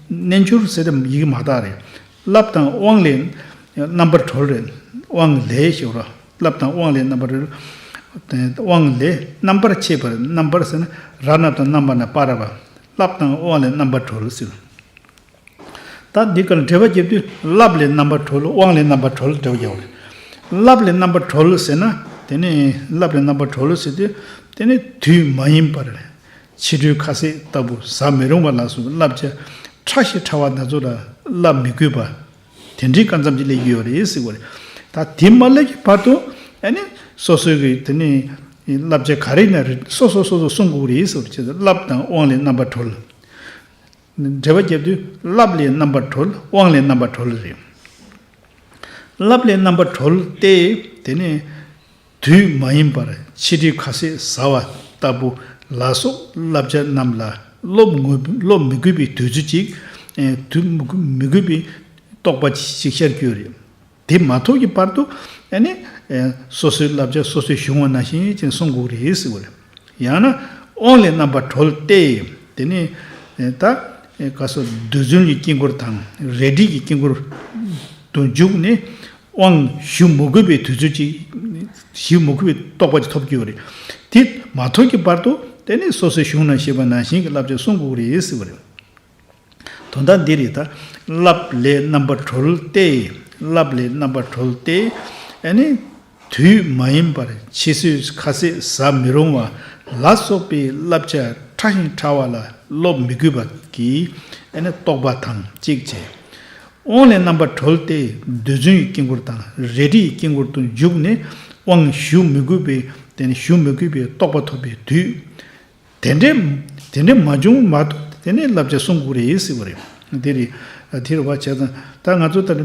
རྣལ་འབྱོར་ཟེར་དེ་ཡི་གེ་མ་དག་རེད། བསླབ་དང་དབང་ལས་རྣམ་པར་གྲོལ་རེད། དབང་ལས་ཞེས་པ། བསླབ་དང་དབང་ལས་རྣམ་པར་གྲོལ། དབང་ལས་རྣམ་པར་ཕྱེ་བར། རྣམ་པར་ཟེར་ན་ར་རྣམ་དང་རྣམ་པ་ན་པ་ར་བ། བསླབ་དང་དབང་ལས་རྣམ་པར་གྲོལ་ཟེར། ད་འདི་གར་འགྲེལ་པ་བརྒྱབ་དུས་བསླབ་ལས་རྣམ་པར་གྲོལ། དབང་ལས་རྣམ་པར་གྲོལ་འགྲེལ་པ་བརྒྱབ་པ་རེད། བསླབ་ལས་རྣམ་པར་གྲོལ་ཟེར་ན། དེ་ནི་བསླབ་ལས་རྣམ་པར་གྲོལ་ཟེར་དུས། དེ་ནི་དུས་མ་ཡིན་པར། ཕྱི་དྲོའི་ཁ་ཟས་ལྟ་བུ་ཟ་མི་རུང་བ་ལ་སོགས་བསླབ་བྱ་ཕྲ་ཞིང་ཕྲ་བ་དེ་ཚོ་ལ་བསླབ་མི་དགོས་པ། དེ་འདྲའི་སྐབས་ཙམ་གྱི་སླེབས་ཀྱི་ཡོད་རེད་ཟེར་བ་རེད། ད་དེ་མ་སླེབས་ཀྱི་བར་དུ་ཨ་ནི་སོ་སོའི་གི་དེ་ནི་བསླབ་བྱ་ག་རེ་ཡིན་ན་རེད། སོ་སོ་སོ་སོ་བསྲུང་དགོས་རེད་ཟེར་བ་རེད། བསླབ་དང་དབང་ལས་རྣམ་པར་གྲོལ། འགྲེལ་པ་བརྒྱབ་དུས་བསླབ་ལས་རྣམ་པར་གྲོལ། དབང་ལས་རྣམ་པར་གྲོལ་རེད། བསླབ་ལས་རྣམ་པར་གྲོལ་ཏེ། དེ་ནི་དུས་མ་ཡིན་པར་ཕྱི་དྲོའི་ཁ་ཟས་ཟ་བ་ལྟ་བུ་ལ་སོགས་བསླབ་བྱ་རྣམས་ལ་སློབ་དགོས། སློབ་མི་དགོས་པའི་དུས་ཚོད་ཅིག་ཨེ། དུས་མི་དགོས་པའི་རྟོགས་པ་ཅིག་ཤར་གྱི་ཡོད་རེད། དེ་མ་ཐོབ་ཀྱི་བར་དུ་ཨ་ནི་ སོ་སོའི་བསླབ་བྱ་སོ་སོའི་གཞུང་བ་ནང་བཞིན་ཅན་གསུང་དགོས་རེད་ཟེར་བ་རེད། ཡང་ན་དབང་ལས་རྣམ་པར་གྲོལ་ཏེ། དེ་ནས་ད་ག་སོ་རྡུལ་ཚོན་གྱི་དཀྱིལ་འཁོར་དང་རལ་གྲིའི་གི་དཀྱིལ་འཁོར་དུ་འཇུག་ནས་དབང་ཞུ་མི་དགོས་པའི་དུས་ཚོད་ཅིག་ཞུ་མི་དགོས་པའི་རྟོགས་པ་ཅིག་ཐོབ་ཀྱི་ཡོད་རེད། དེ་མ་ཐོབ་ཀྱི་བར་དུ་དེ་ནས་སོ་སོའི་གཞུང་ན་བཤད་པ་ནང་བཞིན་གྱི་བསླབ་བྱ་གསུང་དགོས་རེད་ཟེར་བ་རེད། དོན་དག་འདི་རེད་ད། བསླབ་ལས་རྣམ་པར་གྲོལ་ཏེ། བསླབ་ལས་རྣམ་པར་གྲོལ་ཏེ། ཨ་ནི། དུས་མ་ཡིན་པར་འཆི་གསོས་ཁ་ཟས་ཟ་མི་རུང་བ་ལ་སོགས་པའི་བསླབ་བྱ་ཕྲ་ཞིང་ཕྲ་བ་ལ་སློབ་མི་དགོས་པ་གི་ཨ་ནི་རྟོགས་པ་དང་གཅིག་བྱས། དབང་ལས་རྣམ་པར་གྲོལ་ཏེ་རྡུལ་ཚོན་གྱི་དཀྱིལ་འཁོར་དང་རལ་གྲིའི་དཀྱིལ་འཁོར་དུ་འཇུག་ནས་དབང་ཞུ་མི་དགོས་པའི་དེ་ནི་ཞུ་མི་དགོས་པའི་རྟོགས་པ་ཐོབ་པའི་དུས། དེ་འདྲའི་དེ་འདྲའི་མ་བྱུང་མ་ཐུབ་དེ་ནས་བསླབ་བྱ་གསུང་དགོས་རེད་ཟེར་བ་རེད། དེ་རེད། དེ་རེད་བ་བྱས་ཙང་ད་ང་ཚོ་ལྟར་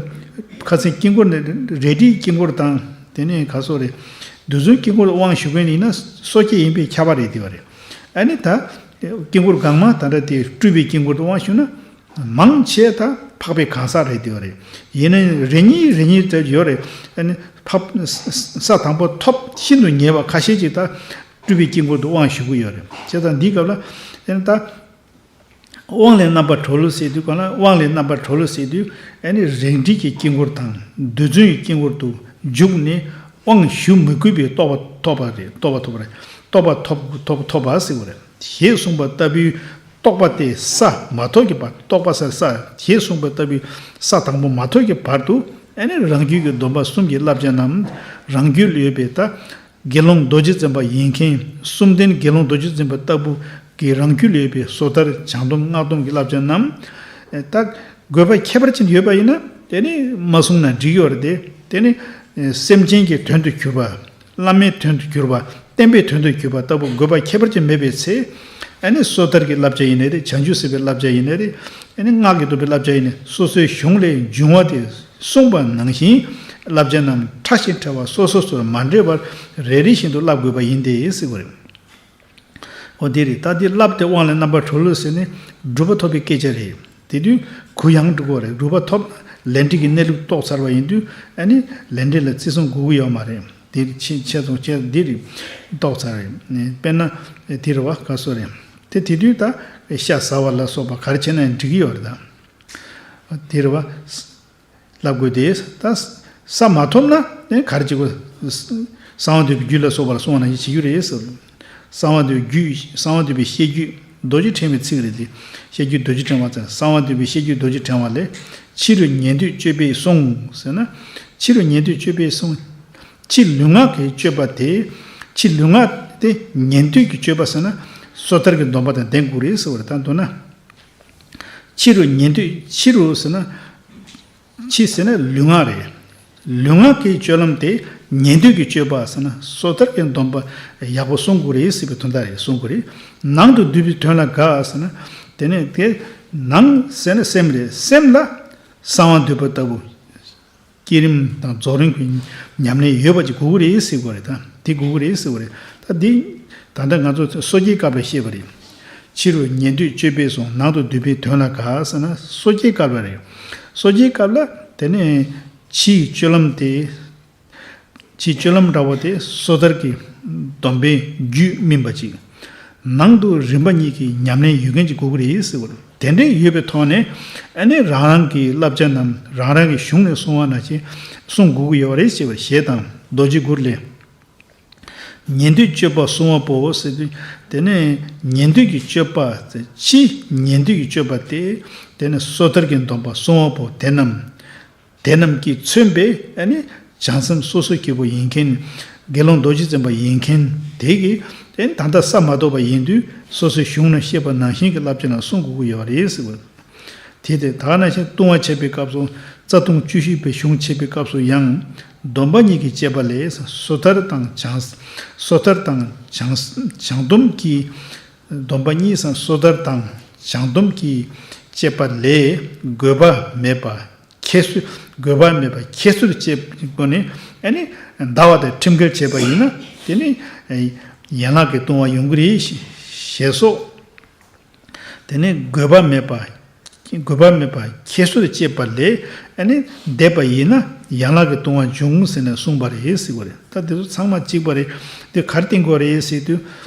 ཁ་སང་དཀྱིལ་འཁོར་ནས་རལ་གྲིའི་དཀྱིལ་འཁོར་དང་དེ་ནས་ག་སོགས་རེད། རྡུལ་ཚོན་དཀྱིལ་འཁོར་དབང་ཞུ་མཁན་ཡིན་ན་སོ་སྐྱེ་ཡིན་པས་ཁྱབ་པ་རེད་དེ་བ་རེད། ཨ་ནི་ད་དཀྱིལ་འཁོར་གང་མང་ད་ལྟ་དེ་སྤྲུལ་པའི་དཀྱིལ་འཁོར་དུ་དབང་ཞུ་ན། མང་ཆེ་ད་འཕགས་པའི་གང་ཟག་རེད་དེ་བ་རེད། ཡིན་ནའི་རེ་གཉིས་རེ་གཉིས་དེ་ཡོད་རེད། ཨ་ནི་འཕགས་ས་དང་པོ་ཐོབ་ཤིན་ཏུ་ཉེ་བ་ཁ་ཤས་ཅིག་ད་སྤྲུལ་པའི་དཀྱིལ་འཁོར་དུ་དབང་ཞུ་གི་ཡོད་རེད། བྱས་ཙང་འདིའི་སྐབས་ལ་ཨ་ནི་ད་དབང་ལས་རྣམ་པར་གྲོལ་ཟེར་དུས་གང་ལ་དབང་ལས་རྣམ་པར་གྲོལ་ཟེར་དུས་ཨ་ནི་རལ་གྲིའི་གི་དཀྱིལ་འཁོར་དང་རྡུལ་ཚོན་གྱི་དཀྱིལ་འཁོར་དུ་འཇུག་ནས་དབང་ཞུ་མི་དགོས་པའི་རྟོགས་པ་ཐོབ་པ་རེད། རྟོགས་པ་ཐོབ་པ་རེད། རྟོགས་པ་ཐོབ་ཐོབ་ཐོབ་པ་ཟེར་བ་རེད། ཞེས་གསུངས་པ་ལྟ་བུའི་རྟོགས་པ་དེ་ས་མ་ཐོབ་ཀྱི་བར་རྟོགས་པ་ས་ས་ཞེས་གསུངས་པ་ལྟ་བུའི་ས་དང་པོ་མ་ཐོབ་ཀྱི་བར་དུ་ཨ་ནི་རང་རྒྱུད་ཀྱི་སྡོམ་པ་གསུམ་གྱི་བསླབ་བྱ་རྣམས་རང་རྒྱུད་ལ་ཡོད་པའི་ད་དགེ་སློང་རྡོ་རྗེ་འཛིན་པ་ཡིན་མཁན་གསུམ་ལྡན་དགེ་སློང་རྡོ་རྗེ་འཛིན་པ་ལྟ་བུ་གི་རང་རྒྱུད་ལ་ཡོད་པའི་སོ་ཐར་བྱང་སྡོམ་སྔགས་སྡོམ་གྱི་བསླབ་བྱ་རྣམས་ད་དགོས་པ་ཁྱད་པར་ཅན་ཡོད་པ་ཡིན་ན་དེ་ནི་མ་གསུངས་ན་འགྲིག་ཡོད་རེད་དེ། དེ་ནི་སེམས་ཅན་གྱི་དོན་དུ་གྱུར་པ། བླ་མའི་དོན་དུ་གྱུར་པ། བསྟན་པའི་དོན་དུ་གྱུར་པ་ལྟ་བུ་དགོས་པ་ཁྱད་པར་ཅན་མེད་པའི་ཚེ། ཨ་ནི་སོ་ཐར་གྱི་བསླབ་བྱ་ཡིན་ནའི་རེད། བྱང་ཆུབ་སེམས་དཔའི་བསླབ་བྱ་ཡིན་ནའི་རེད། ཨ་ནི་སྔགས་ཀྱི་སྡོམ་པའི་བསླབ་བྱ་ཡིན་ནའི་སོ་སོའི་གཞུང་ལས་འབྱུང་བ་དེ་གསུངས་པ་ནང་བཞིན་བསླབ་བྱ་རྣམས་ཕྲ་ཞིང་ཕྲ་བ་སོ་སོ་སོར་མ་འདྲེས་པར་རེ་རེ་བཞིན་དུ་བསླབ་དགོས་པ་ཡིན་ཏེ་ཟེར་བ་རེད། འོ་དེ་རེད། ད་འདི་བསླབ་སྟེ་དབང་ལས་རྣམ་པར་གྲོལ་ཟེར་ནས་གྲུབ་པ་ཐོབ་པའི་སྐད་ཆ་རེད། དེ་དུས་གུ་ཡངས་འགྲོ་གི་རེད། གྲུབ་པ་ཐོབ་ལས་འབྲས་ཀྱི་གནས་ལུགས་རྟོགས་ཚར་བ་ཡིན་དུས་ཨ་ནི་ལས་འབྲས་ལ་བརྩི་སྲུང་དགོས་ཀྱི་ཡོད་མ་རེད། དེ་ཆེ་ཆེ་ཚོང་ཆེ་འདི་རེད། རྟོགས་ཚར་རེད། དཔེར་ན་དེ་རེད་བ་ག་སོ་རེད། དེ་དེ་དུས་ད་ཤ་ཟ་བ་ལ་སོགས་པ་ག་རེ་བྱས་ན་ཡང་འགྲིག་གི་ཡོད་རེད་ད། དེ་རེད་བ། ལབ་དགོས་ཏེ། ད་ས་མ་ཐོབ་ན་ནི་ག་རེ་བྱེད་དགོས། གསང་བ་འདུས་པའི་རྒྱུད་ལ་སོགས་པ་ལ་གསུངས་པ་ནང་བཞིན་བྱེད་རྒྱུ་རེད་ཟེར། གསང་བ་འདུས་རྒྱུད་གསང་བ་འདུས་པའི་བཤད་རྒྱུད་རྡོ་རྗེ་ཕྲེང་བའི་ཚིག་རེད་དེ། བཤད་རྒྱུད་རྡོ་རྗེ་ཕྲེང་བ་ཙམ། གསང་བ་འདུས་པའི་བཤད་རྒྱུད་རྡོ་རྗེ་ཕྲེང་བ་ལས། ཕྱི་རུ་ཉན་ཐོས་སྤྱོད་པས་གསུངས་ཟེར་ན། ཕྱི་རུ་ཉན་ཐོས་སྤྱོད་པས་གསུངས། ཕྱི་ལུས་ངག་གི་སྤྱོད་པ་དེ། ཕྱི་ལུས་ངག་དེ་ཉན་ཐོས་ཀྱི་སྤྱོད་པ་ཟེར་ན། སོ་ཐར་གྱི་སྡོམ་པ་དང་ལྡན་དགོས་རེད་ཟེར་བ་རེད་ད་མདོར་ན། ཕྱི་རུ་ཉན་ཐོས་ཕྱི་རུ་ཟེར་ན། ཕྱི་ཟེར་ན་ལུས་ངག་རེད། ལུས་ངག་གི་སྤྱོད་ལམ་དེ་ཉན་ཐོས་ཀྱི་སྤྱོད་པ་ཟེར་ན་སོ་ཐར་གྱི་སྡོམ་པ་ཡག་པོ་སྲུང་དགོས་རེད་ཟེར་བའི་དོན་དག་རེད། སྲུང་དགོས་རེད། ནང་དུ་འདུས་པའི་དོན་ལ་དགའ་ཟེར་ན། དེ་ནས་དེ་ནང་ཟེར་ན་སེམས་རེད། སེམས་ལ་གསང་བ་འདུས་པ་ལྟ་བུ། བསྐྱེད་རིམ་དང་རྫོགས་རིམ་གྱི་ཉམས་ལེན་ཡོད་པ་ཅིག་དགོས་ཀྱི་རེད་ཟེར་བ་རེད་ད། དེ་དགོས་ཀྱི་རེད་ཟེར་བ་རེད་ད། འདི་ད་ལྟ་ང་ཚོ་སོ་སྐྱེའི་སྐབས་ལ་བཤད་པ་རེད། ཕྱི་རུ་ཉན་ཐོས་སྤྱོད་པས་གསུངས། ནང་དུ་འདུས་པའི་དོན་ལ་དགའ་ཟེར་ན་སོ་སྐྱེའི་སྐབས་ལ་རེད། སོ་སྐྱེའི་སྐབས་ལ་དེ་ནས་ཕྱིའི་སྤྱོད་ལམ་དེ། ཕྱིའི་སྤྱོད་ལམ་འདྲ་བོ་དེ་སོ་ཐར་གྱི་སྡོམ་པའི་རྒྱུད་སྨིན་པ་ཅིག་ནང་དུ་རིམ་པ་གཉིས་ཀྱི་ཉམས་ལེན་ཡོད་མཁན་ཅིག་དགོས་ཀྱི་རེད་ཟེར་བ་རེད། དེ་འདྲ་ཡོད་པའི་ཐོག་ནས་ཨ་ནི་རང་རང་གི་བསླབ་བྱ་རྣམས་རང་རང་གི་གཞུང་ནས་གསུང་བ་ནང་བཞིན་གསུང་དགོས་ཀྱི་ཡོད་རེད་ཅེས་པ་ཞེས་དང་རྡོ་རྗེ་གུར་ལས། ཉན་ཐོས་སྤྱོད་པ་གསུང་བ་པོ་ཟེར་དུས་དེ་ནས་ཉན་ཐོས་ཀྱི་སྤྱོད་པ་ཟེར། ཕྱི་ཉན་ཐོས་ཀྱི་སྤྱོད་པ་དེ་དེ་ནས་སོ་ཐར་གྱི་སྡོམ་པ་གསུང་བ་པོ་དེ་རྣམས། དེ་རྣམས་ཀྱིས་མཚོན་པའི་ཨ་ནི་བྱང་སེམས་སོ་སོ་སྐྱེ་བོ་ཡིན་མཁན། དགེ་སློང་རྡོ་རྗེ་འཛིན་པ་ཡིན་མཁན་དེ་གིས་ཨ་ནི་ད་ལྟ་ས་མ་ཐོབ་པ་ཡིན་དུས་སོ་སོའི་གཞུང་ན་བཤད་པ་ནང་བཞིན་གྱི་བསླབ་བྱ་རྣམས་གསུང་དགོས་ཀྱི་ཡོད་རེད་ཟེར་བ། དེ་དེ་ད་ག་ནང་བཞིན་ལྟུང་བ་འཆད་པའི་སྐབས་སུ་རྩ་ལྟུང་བཅུ་བཞི་པའི་གཞུང་འཆད་པའི་སྐབས་སུ་ཡང་སྡོམ་པ་གཉིས་ཀྱི་བཅས་པ་ལས་སོ་ཐར་དང་བྱང་སོ་ཐར་དང་བྱང་བྱང་སྡོམ་གྱི་སྡོམ་པ་གཉིས་སམ་སོ་ཐར་དང་བྱང་སྡོམ་གྱི་བཅས་པ་ལས་དགོས་པ་མེད་པ། ཁྱད་གསོད། དགོས་པ་མེད་པ་ཁྱད་གསོད་བྱེད་སྒོ་ནས་ཨ་ནི་ཟླ་བ་དང་ཁྲིམས་འགལ་བྱས་པ་ཡིན་ན་དེ་ནི་ཡན་ལག་གི་ལྟུང་བ་ཡོང་གི་རེད་ཞེས་སོགས། དེ་ནི་དགོས་པ་མེད་པ། དགོས་པ་མེད་པ་ཁྱད་གསོད་བྱེད་པ་ལས་ཨ་ནི་འདས་པ་ཡིན་ན་ཡན་ལག་གི་ལྟུང་བ་འབྱུང་ཟེར་ནས་གསུངས་པ་རེད་ཟེར་བ་རེད། ད་དེ་ཚོ་ཚང་མ་གཅིག་པ་རེད། དེ་ག་རེ་བསྟན་དགོས་རེད་ཟེར་དུས།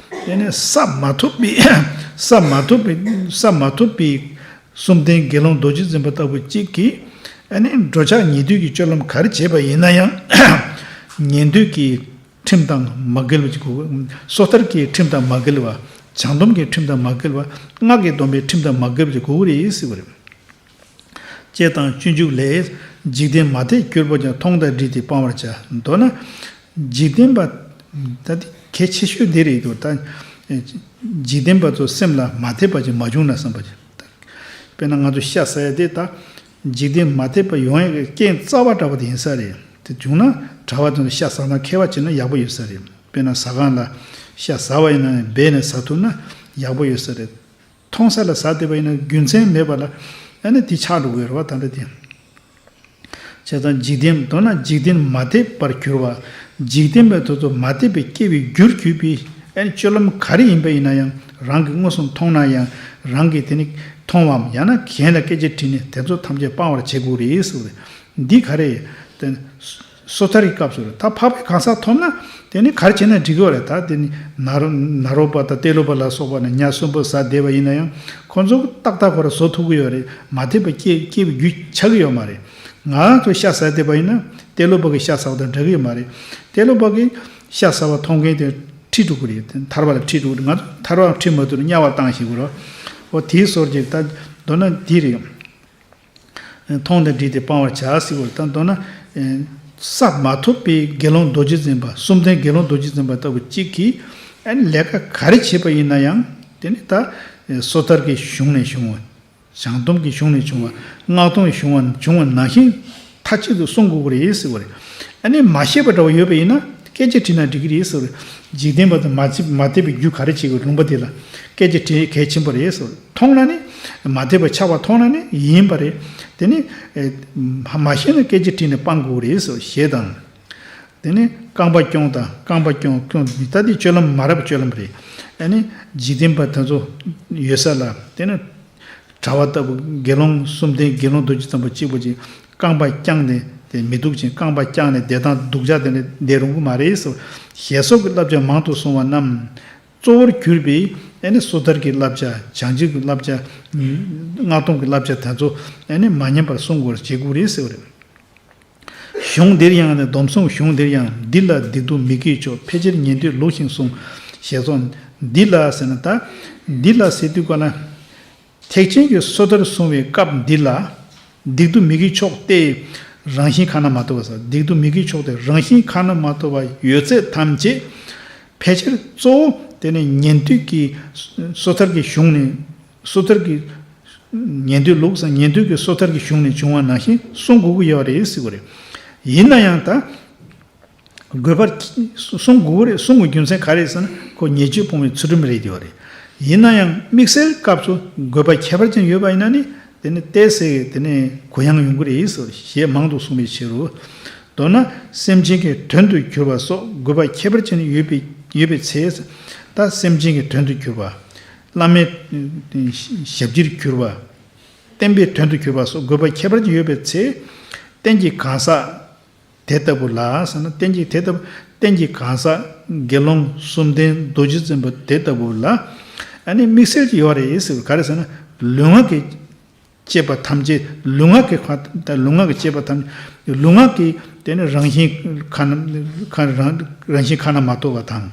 དེ་ནི་ས་མ་ཐོབ་པའི་ས་མ་ཐོབ་པའི་ས་མ་ཐོབ་པའི་གསུམ་ལྡན་དགེ་སློང་རྡོ་རྗེ་འཛིན་པ་ལྟ་བུ་གཅིག་གིས་ཨ་ནི་འགྲོ་འཆག་ཉལ་འདུག་གི་སྤྱོད་ལམ་ག་རེ་བྱས་པ་ཡིན་ན་ཡང་ཉན་ཐོས་ཀྱི་ཁྲིམས་དང་མ་འགལ་བ་ཅིག་དགོས། སོ་ཐར་གྱི་ཁྲིམས་དང་མ་འགལ་བ། བྱང་སྡོམ་གྱི་ཁྲིམས་དང་མ་འགལ་བ། སྔགས་ཀྱི་སྡོམ་པའི་ཁྲིམས་དང་མ་འགལ་བ་ཅིག་དགོས་ཀྱི་རེད་ཟེར་བ་རེད། ཅེས་དང་སྤྱོད་འཇུག་ལས། འཇིག་རྟེན་མ་དད་གྱུར་པ་ཀྱང་། མཐོང་དང་བསྒྲིལ་ཏེ་སྤང་བར་བྱ། མདོར་ན། འཇིག་རྟེན་པ། ད་དེ་གལ་ཆེ་ཤོས་འདི་རེད་འདུག་ད། འཇིག་རྟེན་པ་ཚོ་སེམས་ལ་མ་དད་པ་ཅིག་མ་བྱུང་ན་བསམ་པ་ཅིག་དཔེར་ན་ང་ཚོ་ཤ་ཟ་ཡ་དེ་ད། འཇིག་རྟེན་མ་དད་པ་ཡོང་ཡ་གི་རྐྱེན་རྩ་བ་འདྲ་བ་དེ་ཡིན་ས་རེད། དེ་བྱུང་ན་གྲྭ་བ་དེ་ཚོ་ཤ་ཟ་སྟངས་མཁས་པ་བྱས་ན་ཡག་པོ་ཡོད་ས་རེད། དཔེར་ན་ཟ་ཁང་ལ་ཤ་ཟ་བ་ཡིན་ན་ཡང་སྦས་ནས་ཟ་ཐུབ་ན་ཡག་པོ་ཡོད་ས་རེད། མཐོང་ས་ལ་ཟ་བསྡད་པ་ཡིན་ན་རྒྱུ་མཚན་མེད་པ་ལ་ཨ་ནི་དེ་ཆགས་འགྲོ་གི་ཡོད་རེད་བ། ད་ལྟ་དེ། བྱས་ཙང་འཇིག་རྟེན། མདོར་ན་འཇིག་རྟེན་མ་དད་པར་གྱུར་པ། འཇིག་རྟེན་པ་དེ་ཚོ་མ་དད་པའི་སྐྱེ་བའི་རྒྱུར་གྱུར་པའི་ཨ་ནི་སྤྱོད་ལམ་ག་རེ་ཡིན་པ་ཡིན་ན་ཡང་རང་གིས་མངོན་སུམ་མཐོང་ན་ཡང་རང་གིས་དེ་ནི་མཐོང་བའམ་ཡང་ན་གཞན་ལ་སྐད་ཆ་དྲིས་ནས་དེ་ཚོ་ཐམས་ཅད་སྤང་བར་བྱེད་དགོས་རེད་ཟེར་བ་རེད། འདི་ག་རེ་ཡིན། སོ་ཐར་གྱི་སྐབས་སུ་རེད། ད་འཕགས་པའི་གང་ཟག་ཐོབ་ན་དེ་ནི་ག་རེ་བྱས་ན་འགྲིག་གི་ཡོད་རེད། ད་དེ་ནི་ནཱ་རོ་ནཱ་རོ་པ་དང་ཏེ་ལོ་པ་ལ་སོགས་པ་ནི་ཉ་གསོན་པོ་ཟ་བསྡད་པ་ཡིན་ན་ཡང་ཁོ་ཚོ་ཏག་ཏག་ཁོ་ར་བཟོ་ཐུབ་ཀྱི་ཡོད་རེད། མ་དད་པ་སྐྱེ་སྐྱེ་བའི་རྒྱུ་ཆགས་ཀྱི་ཡོད་མ་རེད། ང་ཚོ་ཤ་ཟ་བསྡད་པ་ཡིན་ན་ཏེ་ལོ་པ་གི་ཤ་ཟ་བ་དང་འདྲ་གི་ཡོད་མ་རེད། ཏེ་ལོ་པ་གི་ཤ་ཟ་བ་མཐོང་མཁན་དེ་ཁྲིད་འགྲོ་གི་རེད། ཐར་པ་ལ་ཁྲིད་འགྲོ་གི་རེད། ང་ཚོ་ཐར་པ་ཁྲིད་མ་ཐུབ་ན་དམྱལ་བ་བཏང་ཤེས་དགོས་རེད། འོ་དེའི་སོར་གྱི་ད་མདོར་ན་འདི་རེད། མཐོང་དང་བསྒྲིལ་ཏེ་སྤང་བར་བྱ་ཟེར་བ་དང་། མདོར་ན། ས་མ་ཐོབ་པའི་དགེ་སློང་རྡོ་རྗེ་འཛིན་པ། གསུམ་ལྡན་དགེ་སློང་རྡོ་རྗེ་འཛིན་པ་ལྟ་བུ་གཅིག་གིས་ཨ་ནི་ལས་ཀ་ག་རེ་བྱེད་པ་ཡིན་ན་ཡང་དེ་ནི་ད་སོ་ཐར་གྱི་གཞུང་ནས་བྱུང་བ། བྱང་སྡོམ་གྱི་གཞུང་ནས་བྱུང་བ། སྔགས་སྡོམ་གྱི་གཞུང་བ་བྱུང་བ་ནང་བཞིན་མཐའ་གཅིག་ཏུ་གསུང་དགོས་ཀྱི་རེད་ཟེར་བ་རེད། ཨ་ནི་མ་ཤེས་པ་འདྲ་བོ་ཡོད་པ་ཡིན་ན་སྐད་ཆ་དྲིས་ན་འགྲིག་གི་རེད་ཟེར་བ་རེད། འཇིག་རྟེན་པ་དང་མ་ཚིག་མ་དད་པའི་རྒྱུ་ག་རེ་བྱེད་དགོས་ལུང་པ་དེ་ལ་སྐད་ཆ་དྲིས་གལ་ཆེན་པོ་རེད་ཟེར་བ་རེད། མཐོང་ན་ནི། མ་དད་པ་ཆགས་པ་མཐོང་ན་ནི་ཡིན་པ་རེད། དེ་ནི། ཨེ། མ་མ་ཤེས་ན་སྐད་ཆ་དྲིས་ནས་སྤང་དགོས་རེད་ཟེར་ཞེས་དང་། དེ་ནི་རྐང་པ་རྐྱོང་དང་རྐང་པ་རྐྱོང་རྐྱོང་ད་དེ་སྤྱོད་ལམ་མ་རབས་སྤྱོད་ལམ་རེད། ཨ་ནི་འཇིག་རྟེན་པ་དེ་ཚོ་ཡོད་ས་ལ་དེ་ནི་གྲྭ་པ་ལྟ་བུ་དགེ་སློང་གསུམ་ལྡན་དགེ་སློང་རྡོ་རྗེ་འཛིན་པ་གཅིག་པུ་ཅིག་རྐང་པ་བརྐྱངས་ནས་དེ་མི་འདུག་ཅིང་རྐང་པ་བརྐྱངས་ནས་བསྡད་སྟངས་སྡུག་ཅག་དེ་འདྲ་བསྡད་རུང་གི་མ་རེད་ཟེར། ཞེས་སོགས་ཀྱི་བསླབ་བྱ་མང་དུ་གསུངས་པ་རྣམས། གཙོ་བོར་གྱུར་པའི་ཨ་ནི་སོ་ཐར་གྱི་བསླབ་བྱ། བྱང་ཆུབ་ཀྱི་བསླབ་བྱ། སྔགས་སྡོམ་གྱི་བསླབ་བྱ་དེ་ཚོ་ཨ་ནི་མ་ཉམས་པར་སྲུང་དགོས་པར་བྱེད་དགོས་རེད་ཟེར་བ་རེད། གཞུང་འདིར་ཡང་ནི། སྡོམ་གསུམ་གཞུང་འདིར་ཡང་། འདི་ལ་སྡིག་སྡུག་མི་དགེའི་ཕྱོགས། ཕལ་ཆེར་ཉན་ཐོས་ལུགས་བཞིན་བསྲུང་། ཞེས་སོགས། འདི་ལ་ཟེར་ན་ད། འདི་ལ་ཟེར་དུས་ག་ལ། ཐེག་ཆེན་གྱི་སོ་ཐར་བསྲུང་བའི་སྐབས་འདི་ལ། སྡིག་སྡུག་མི་དགེའི་ཕྱོགས་ཏེ། རང་བཞིན་ཁ་ན་མ་ཐོ་བ་ཟེར། སྡིག་སྡུག་མི་དགེའི་ཕྱོགས་ཏེ་རང་བཞིན་ཁ་ན་མ་ཐོ་བ་ཡོད་ཚད་ཐམས་ཅད། ཕལ་ཆེར་གཙོ་བོ་དེ་ནི་ཉན་ཐོས་ཀྱི་སོ་ཐར་གྱི་གཞུང་ནས། སོ་ཐར་གྱི་ཉན་ཐོས་ལུགས་སམ་ཉན་ཐོས་ཀྱི་སོ་ཐར་གྱི་གཞུང་ནས་བྱུང་བ་ནང་བཞིན་བསྲུང་དགོས་ཀྱི་ཡོད་རེད་ཟེར་བ་རེད། ཡིན་ན་ཡང་ད། དགོས་པར་བསྲུང་དགོས་རེད། བསྲུང་དགོས་རྒྱུ་མཚན་ག་རེ་ཟེར་ན་ཁོ་ཉེས་སྤྱོད་སྤོང་བའི་ཚུལ་ཁྲིམས་རེད་དེ་བ་རེད། ཡིན་ན་ཡང་དམིགས་བསལ་སྐབས་སུ་དགོས་པ་ཁྱད་པར་ཅན་ཡོད་པ་ཡིན་ན་ནི་དེ་ནི་ཏོག་ཙམ་དེ་ནི་གུ་ཡངས་ཡོང་གི་རེད་ཟེར་ཞེས་མང་དུ་གསུངས་པའི་ཕྱིར་རོ། མདོར་ན་སེམས་ཅན་གྱི་དོན་དུ་གྱུར་པ་སོགས་དགོས་པ་ཁྱད་པར་ཅན་ཡོད་པའི་ཡོད་པའི་ཚེ། ད་སེམས་ཅན་གྱི་དོན་དུ་གྱུར་པ། བླ་མའི་ཞབས་ཕྱིར་གྱུར་པ། བསྟན་པའི་དོན་དུ་གྱུར་པ་སོགས་དགོས་པ་ཁྱད་པར་ཅན་ཡོད་པའི་ཚེ། རྟེན་གྱི་གང་ཟག་དེ་ལྟ་བུ་ལ་ཟེར་ན། རྟེན་གྱི་དེ་ལྟ་བུ། རྟེན་གྱི་གང་ཟག་དགེ་སློང་གསུམ་ལྡན་རྡོ་རྗེ་འཛིན་པ་དེ་ལྟ་བུ་ལ་ཨ་ནི་དམིགས་བསལ་གྱི་ཡོད་རེད་ཟེར་བ་ག་རེ་ཟེར་ན། ལུས་ངག་གི་སྤྱད་པ་ཐམས་ཅད། ལུས་ངག་གི་ཁ། ད་ལུས་ངག་གི་སྤྱད་པ་ཐམས་ཅད། ལུས་ངག་གི་དེ་ནི་རང་བཞིན་ཁ་ན་ཁ་རང་རང་བཞིན་ཁ་ན་མ་ཐོ་བ་དང་།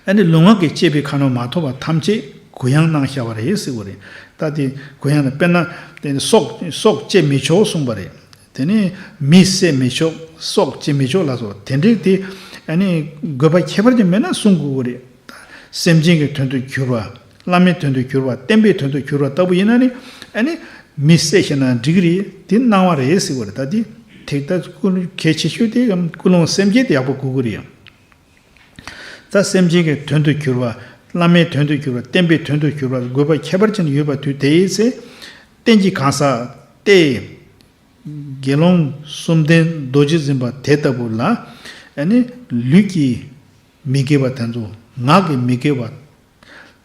ཨ་ནི་ལུས་ངག་གི་སྤྱད་པའི་ཁ་ན་མ་ཐོ་བ་ཐམས་ཅད་གུ་ཡངས་གནང་བཞག་པ་རེད་ཟེར་བ་རེད། ད་དེ་གུ་ཡངས་ལ་དཔེར་ན་དེ་ནི་སྲོག་སྲོག་བཅད་མི་ཆོག་གསུངས་པ་རེད། དེ་ནས་མི་བསད་མི་ཆོག། སྲོག་བཅད་མི་ཆོག་ལ་སོགས་དེ་འདྲའི་དེ་ཨ་ནི་དགོས་པ་ཁྱད་པར་ཅན་མེད་ན་བསྲུང་དགོས་ཀྱི་རེད། སེམས་ཅན་གྱི་དོན་དུ་གྱུར་པ། བླ་མའི་དོན་དུ་གྱུར་པ། བསྟན་པའི་དོན་དུ་གྱུར་པ་ལྟ་བུ་ཡིན་ན་ནི་ཨ་ནི་མི་བསད་ཤེས་ན་འགྲིག་གི་རེད། དེ་གནང་བ་རེད་ཟེར་བ་རེད། ད་དེ་ཐེག་ད་ཀུན་གལ་ཆེ་ཤོས་དེ་ཀུན་སློང་སེམས་བསྐྱེད་དེ་ཡག་པོ་དགོས་ཀྱི་རེད། ད་སེམས་ཅན་གྱི་དོན་དུ་གྱུར་པ། བླ་མའི་དོན་དུ་གྱུར་པ། བསྟན་པའི་དོན་དུ་གྱུར་པ་དགོས་པ་ཁྱད་པར་ཅན་ཡོད་པ་དུས་དེའི་ཚེ། རྟེན་གྱི་གང་ཟག་སྟེ། དགེ་སློང་གསུམ་ལྡན་རྡོ་རྗེ་འཛིན་པ་དེ་ལྟ་བུ་ལ་ཨ་ནི་ལུས་ཀྱི་མི་དགེ་བ་དེ་ཚོ། ངག་གི་མི་དགེ་བ།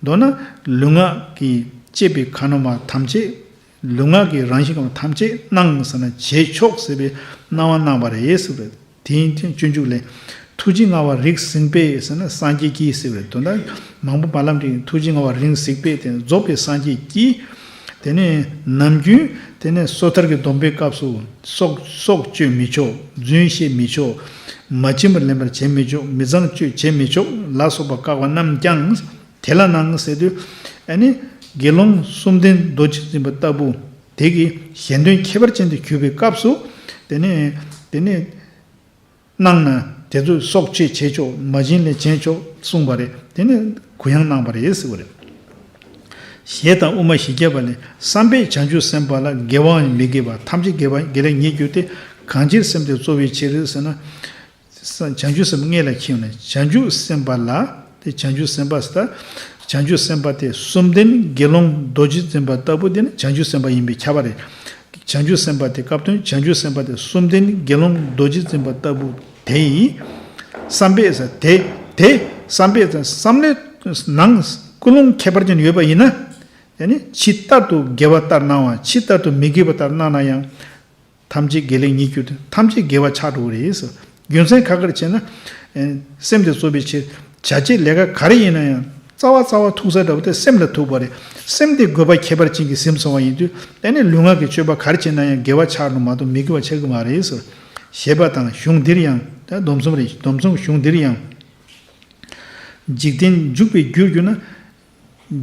མདོར་ན་ལུས་ངག་གི་སྤྱད་པའི་ཁ་ན་མ་ཐམས་ཅད་ ལུས་ངག་གི་རང་བཞིན་གང་ཐམས་ཅད་གནང་ཟེར་ན་བྱེད་ཆོག་ཟེར་བའི་གནང་བ་གནང་བ་རེད་ཟེར་བ་རེད། དེ་ཡིན་དུས་སྤྱོད་འཇུག་ལས། ཐུགས་རྗེ་མངའ་བ་རིགས་ཟིན་པས་ཟེར་ན་སངས་རྒྱས་ཀྱིས་ཟེར་བ་རེད། དོན་དག་མང་པོ་བར་ལམ་རིགས་ཐུགས་རྗེ་མངའ་བ་རིགས་ཟིན་པས་དེ་རྫོགས་པའི་སངས་རྒྱས་ཀྱིས། དེ་ནས་ནམ་རྒྱུན་དེ་ནས་སོ་ཐར་གྱི་སྡོམ་པའི་སྐབས་སུ་སྲོག་སྲོག་གཅོད་མི་ཆོག་རྫུན་བཤད་མི་ཆོག་མ་བྱིན་པར་ལེན་པར་བྱེད་མི་ཆོག་མི་ཚངས་སྤྱོད་བྱེད་མི་ཆོག་ལ་སོགས་པ་བཀག་པ་རྣམས་ཀྱང་། དེ་ལ་ནང་ཟེར་དུས། ཨ་ནི། དགེ་སློང་གསུམ་ལྡན་རྡོ་རྗེ་འཛིན་པ་ལྟ་བུ། དེ་གིས་གཞན་དོན་ཁྱད་པར་ཅན་དུ་གྱུར་པའི་སྐབས་སུ། དེ་ནས། དེ་ནས། གནང་ན། དེ་ཚོས་སྲོག་གཅོད་བྱེད་ཆོག་མ་བྱིན་ལེན་བྱེད་ཆོག་གསུངས་པ་རེད། དེ་ནས་གུ་ཡངས་གནང་བ་རེད་ཟེར་བ་རེད། ཞེས་དང་དབུ་མ་བཞི་བརྒྱ་པ་ལས། བསམ་པས་བྱང་ཆུབ་སེམས་དཔའ་ལ། དགེ་བའམ་མི་དགེ་བ་ཐམས་ཅད་དགེ་བ་དགེ་ལེགས་ཉིད་གྱུར་ཏེ། གང་ཕྱིར་སེམས་དེ་རྩོལ་བའི་ཕྱིར་ཟེར་ན། ས་བྱང་ཆུབ་སེམས་དངོས་ལ་མཁྱེན་ནས་བྱང་ཆུབ་སེམས་དཔའ་ལ། དེ་བྱང་ཆུབ་སེམས་དཔའ་ཟེར་ད། བྱང་ཆུབ་སེམས་དཔའ་དེ་གསུམ་ལྡན་དགེ་སློང་རྡོ་རྗེ་འཛིན་པ་ལྟ་བུ་དེ་ནི་བྱང་ཆུབ་སེམས་དཔའ་ཡིན་པས་ཁྱབ་པ་རེད། བྱང་ཆུབ་སེམས་དཔའ་དེ་སྐབས་དོན་བྱང་ཆུབ་སེམས་དཔའ་དེ་གསུམ་ལྡན་དགེ་སློང་རྡོ་རྗེ་འཛིན་པ་ལྟ་བུ་དེ་ཡིས། བསམ་པས་ཟེར་དེ། དེ་བསམ་པས་ཟེར་བསམ་བློའི་ནང་ཀུན་སློང་ཁྱད་པར་ཅན་ཡོད་པ་ཡིན་ན། ཡང་ནི་ཇི་ལྟར་དུ་དགེ་བ་ལྟར་སྣང་བ་ཇི་ལྟར་དུ་མི་དགེ་བ་ལྟར་སྣང་ན་ཡང་། ཐམས་ཅད་དགེ་ལེགས་ཉིད་གྱུར་ཏེ་ཐམས་ཅད་དགེ་བ་ཆགས་འགྲོ་གི་རེད་ཟེར། རྒྱུ་མཚན་ཁ་ཁར་བྱས་ན། ཨེ། སེམས་དེ་རྩོལ་བའི་ཕྱིར། བྱ་བྱེད་ལས་ཀ་ག་རེ་ཡིན་ན་ཡང་རྩ་བ་རྩ་བ་ཐུག་ས་འདྲ་བོ་དེ་སེམས་ལ་ཐུག་པ་རེད། སེམས་དེ་དགོས་པ་ཁྱད་པར་ཅན་གྱིས་ཟིན་སོང་བ་ཡིན་དུས་དེ་ནི་ལུས་ངག་གི་སྤྱོད་པ་ག་རེ་བྱས་ན་ཡང་དགེ་བ་ཆགས་འགྲོ་མ་གཏོགས་མི་དགེ་བ་ཆགས་ཀྱི་མ་རེད་ཟེར། ཞེས་པ་དང་གཞུང་འདིར་ཡང་ད་སྡོམ་གསུམ་རེད། སྡོམ་གསུམ་གཞུང་འདིར་ཡང་། འཇིག་རྟེན་འཇུག་པའི་རྒྱུར་གྱུར་ན།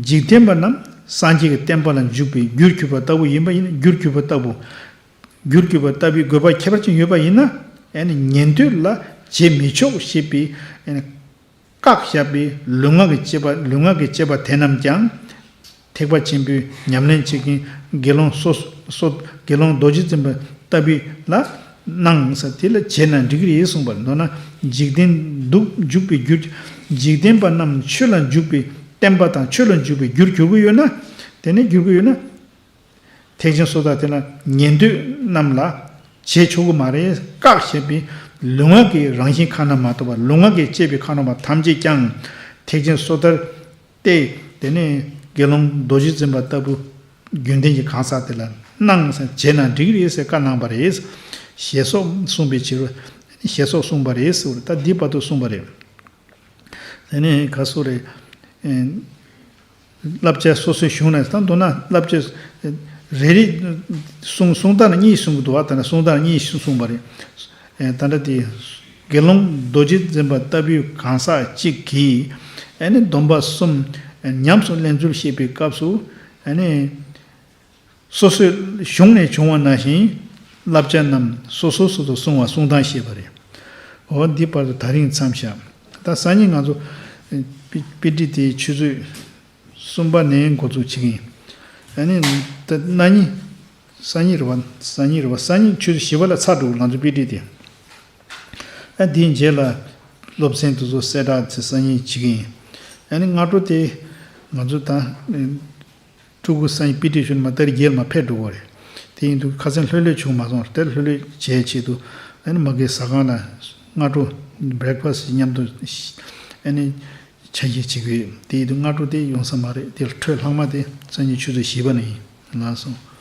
འཇིག་རྟེན་པ་རྣམས་སངས་རྒྱས་ཀྱི་བསྟན་པ་ལ་འཇུག་པའི་རྒྱུར་གྱུར་པ་ལྟ་བུ་ཡིན་པ་ཡིན་ན་རྒྱུར་གྱུར་པ་ལྟ་བུ། རྒྱུར་གྱུར་པ་ལྟ་བུའི་དགོས་པ་ཁྱད་པར་ཅན་ཡོད་པ་ཡིན་ན། ཨ་ནི་ཉན་ཐོས་ལ་བྱེད་མི་ཆོག་ཞེས་པའི་ཨ་ནི་བཀག་བཞག་པའི་ལུས་ངག་གི་སྤྱོད་པ་ལུས་ངག་གི་སྤྱོད་པ་དེ་རྣམས་ཀྱང་། ཐེག་པ་ཆེན་པོའི་ཉམས་ལེན་བྱེད་མཁན་དགེ་སློང་སོ་སོ་དགེ་སློང་རྡོ་རྗེ་འཛིན་པ་ལྟ་བུ་ལ་གནང་ས་དེ་ལ་བྱས་ན་འགྲིག་གི་རེད་གསུངས་པ་མདོར་ན་འཇིག་རྟེན་འདུག་འཇུག་པའི་རྒྱུར། འཇིག་རྟེན་པ་རྣམས་ཆོས་ལ་འཇུག་པའི་བསྟན་པ་དང་ཆོས་ལ་འཇུག་པའི་རྒྱུར་གྱུར་གྱི་ཡོད་ན། དེ་ནས་གྱུར་གྱི་ཡོད་ན། ཐེག་ཆེན་སོ་ཐར་དེ་ལ་ཉན་ཐོས་རྣམས་ལ་བྱེད་ཆོག་གི་མ་རེད། བཀག་བཞག་པའི་ལུས་ངག་གི་རང་བཞིན་ཁ་ན་མ་ཐོ་བ་ལུས་ངག་གི་སྤྱོད་པའི་ཁ་ན་མ་ཐམས་ཅད་ཀྱང་ཐེག་ཆེན་སོ་ཐར་ཏེ། དེ་ནས་དགེ་སློང་རྡོ་རྗེ་འཛིན་པ་ལྟ་བུ་རྒྱུན་ལྡན་གྱི་གང་ཟག་དེ་ལ་གནང་ཟེར་བྱས་ན་འགྲིག་རེད་ཟེར་བཀའ་གནང་བ་རེད། ཞེས་སོགས་གསུངས་པའི་ཕྱིར། ཞེས་སོགས་གསུངས་པ་རེད་ཟེར་བ་ད་འདི་བར་དུ་གསུངས་པ་རེད། དེ་ནས་ག་སོ་རེད། བསླབ་བྱ་སོ་སོའི་གཞུང་ནས་ད་མདོར་ན་བསླབ་བྱ་རེ་རེ་གསུང་གསུང་སྟངས་གཉིས་གསུང་གི་འདུག་བ། ད་ནི་གསུང་སྟངས་གཉིས་གསུང་པ་རེད། ཨེ་ད་ལྟ་དེ་དགེ་སློང་རྡོ་རྗེ་འཛིན་པ་ལྟ་བུའི་གང་ཟག་གཅིག་གིས་ཨ་ནི་སྡོམ་པ་གསུམ་ཉམས་སུ་ལེན་ཚུལ་བཤད་པའི་སྐབས་སུ་ཨ་ནི་སོ་སོའི་གཞུང་ནས་བྱུང་བ་ནང་བཞིན་བསླབ་བྱ་རྣམས་སོ་སོ་སོ་སོར་གསུང་བ་གསུང་སྟངས་བཤད་པ་རེད། འོ་འདི་བར་དུ་ད་རིང་མཚམས་བཞག་ད་སང་ཉིན་ང་ཚོ་པི་ཊི་དེའི་ཆུ་ཚོད་གསུམ་པ་ནས་འགོ་འཛུགས་བྱེད་ཀྱི་ཡིན། ཨ་ནི་ད་གནངས་ཉིན། སང་ཉིན་རེད་བ། སང་ཉིན་རེད་བ། སང་ཉིན་ཆུ་ཚོད་བཞི་པ་ལ་ཚར་འགྲོ་ང་ཚོ་པི་ཊི་དེ། ཨ་དེའི་རྗེས་ལ་སློབ་ཚན་དེ་ཚོ་གསལ་བསྒྲགས་དེ་སང་ཉིན་བྱེད་ཀྱི་ཡིན། ཨ་ནི་སྔ་དྲོ་དེ་ང་ཚོ་ད་ཕྲུ་གུ་སང་ཉིན་པི་ཊི་ཞུ་ནས་མ་ཏ་རིག་བརྒྱད་ལ་མ་ཕེབས་འགྲོ་གི་རེད། དེ་ཡིན་དུས་ཁ་སང་ལྷོད་ལྷོད་བྱུང་མ་སོང་རེད། དེ་ལྷོད་ལྷོད་བྱས་ཆེད་དུ་ཨ་ནི་མ་གི་ཟ་ཁང་ལ་སྔ་དྲོ་བྷི་རེག་ཕ་སི་མཉམ་དུ་ཨ་ནི། ཆ་ཤས་བྱེད་ཀྱི་ཡོད། དེ་ཡིན་དུས་སྔ་དྲོ་དེ་ཡོང་ས་མ་རེད། དེ་འཕྲོས་ལྷག་མ་དེ་སང་ཉིན་ཆུ་ཚོད་བཞི་པ་ནས་ཡིན་ལགས་སོ།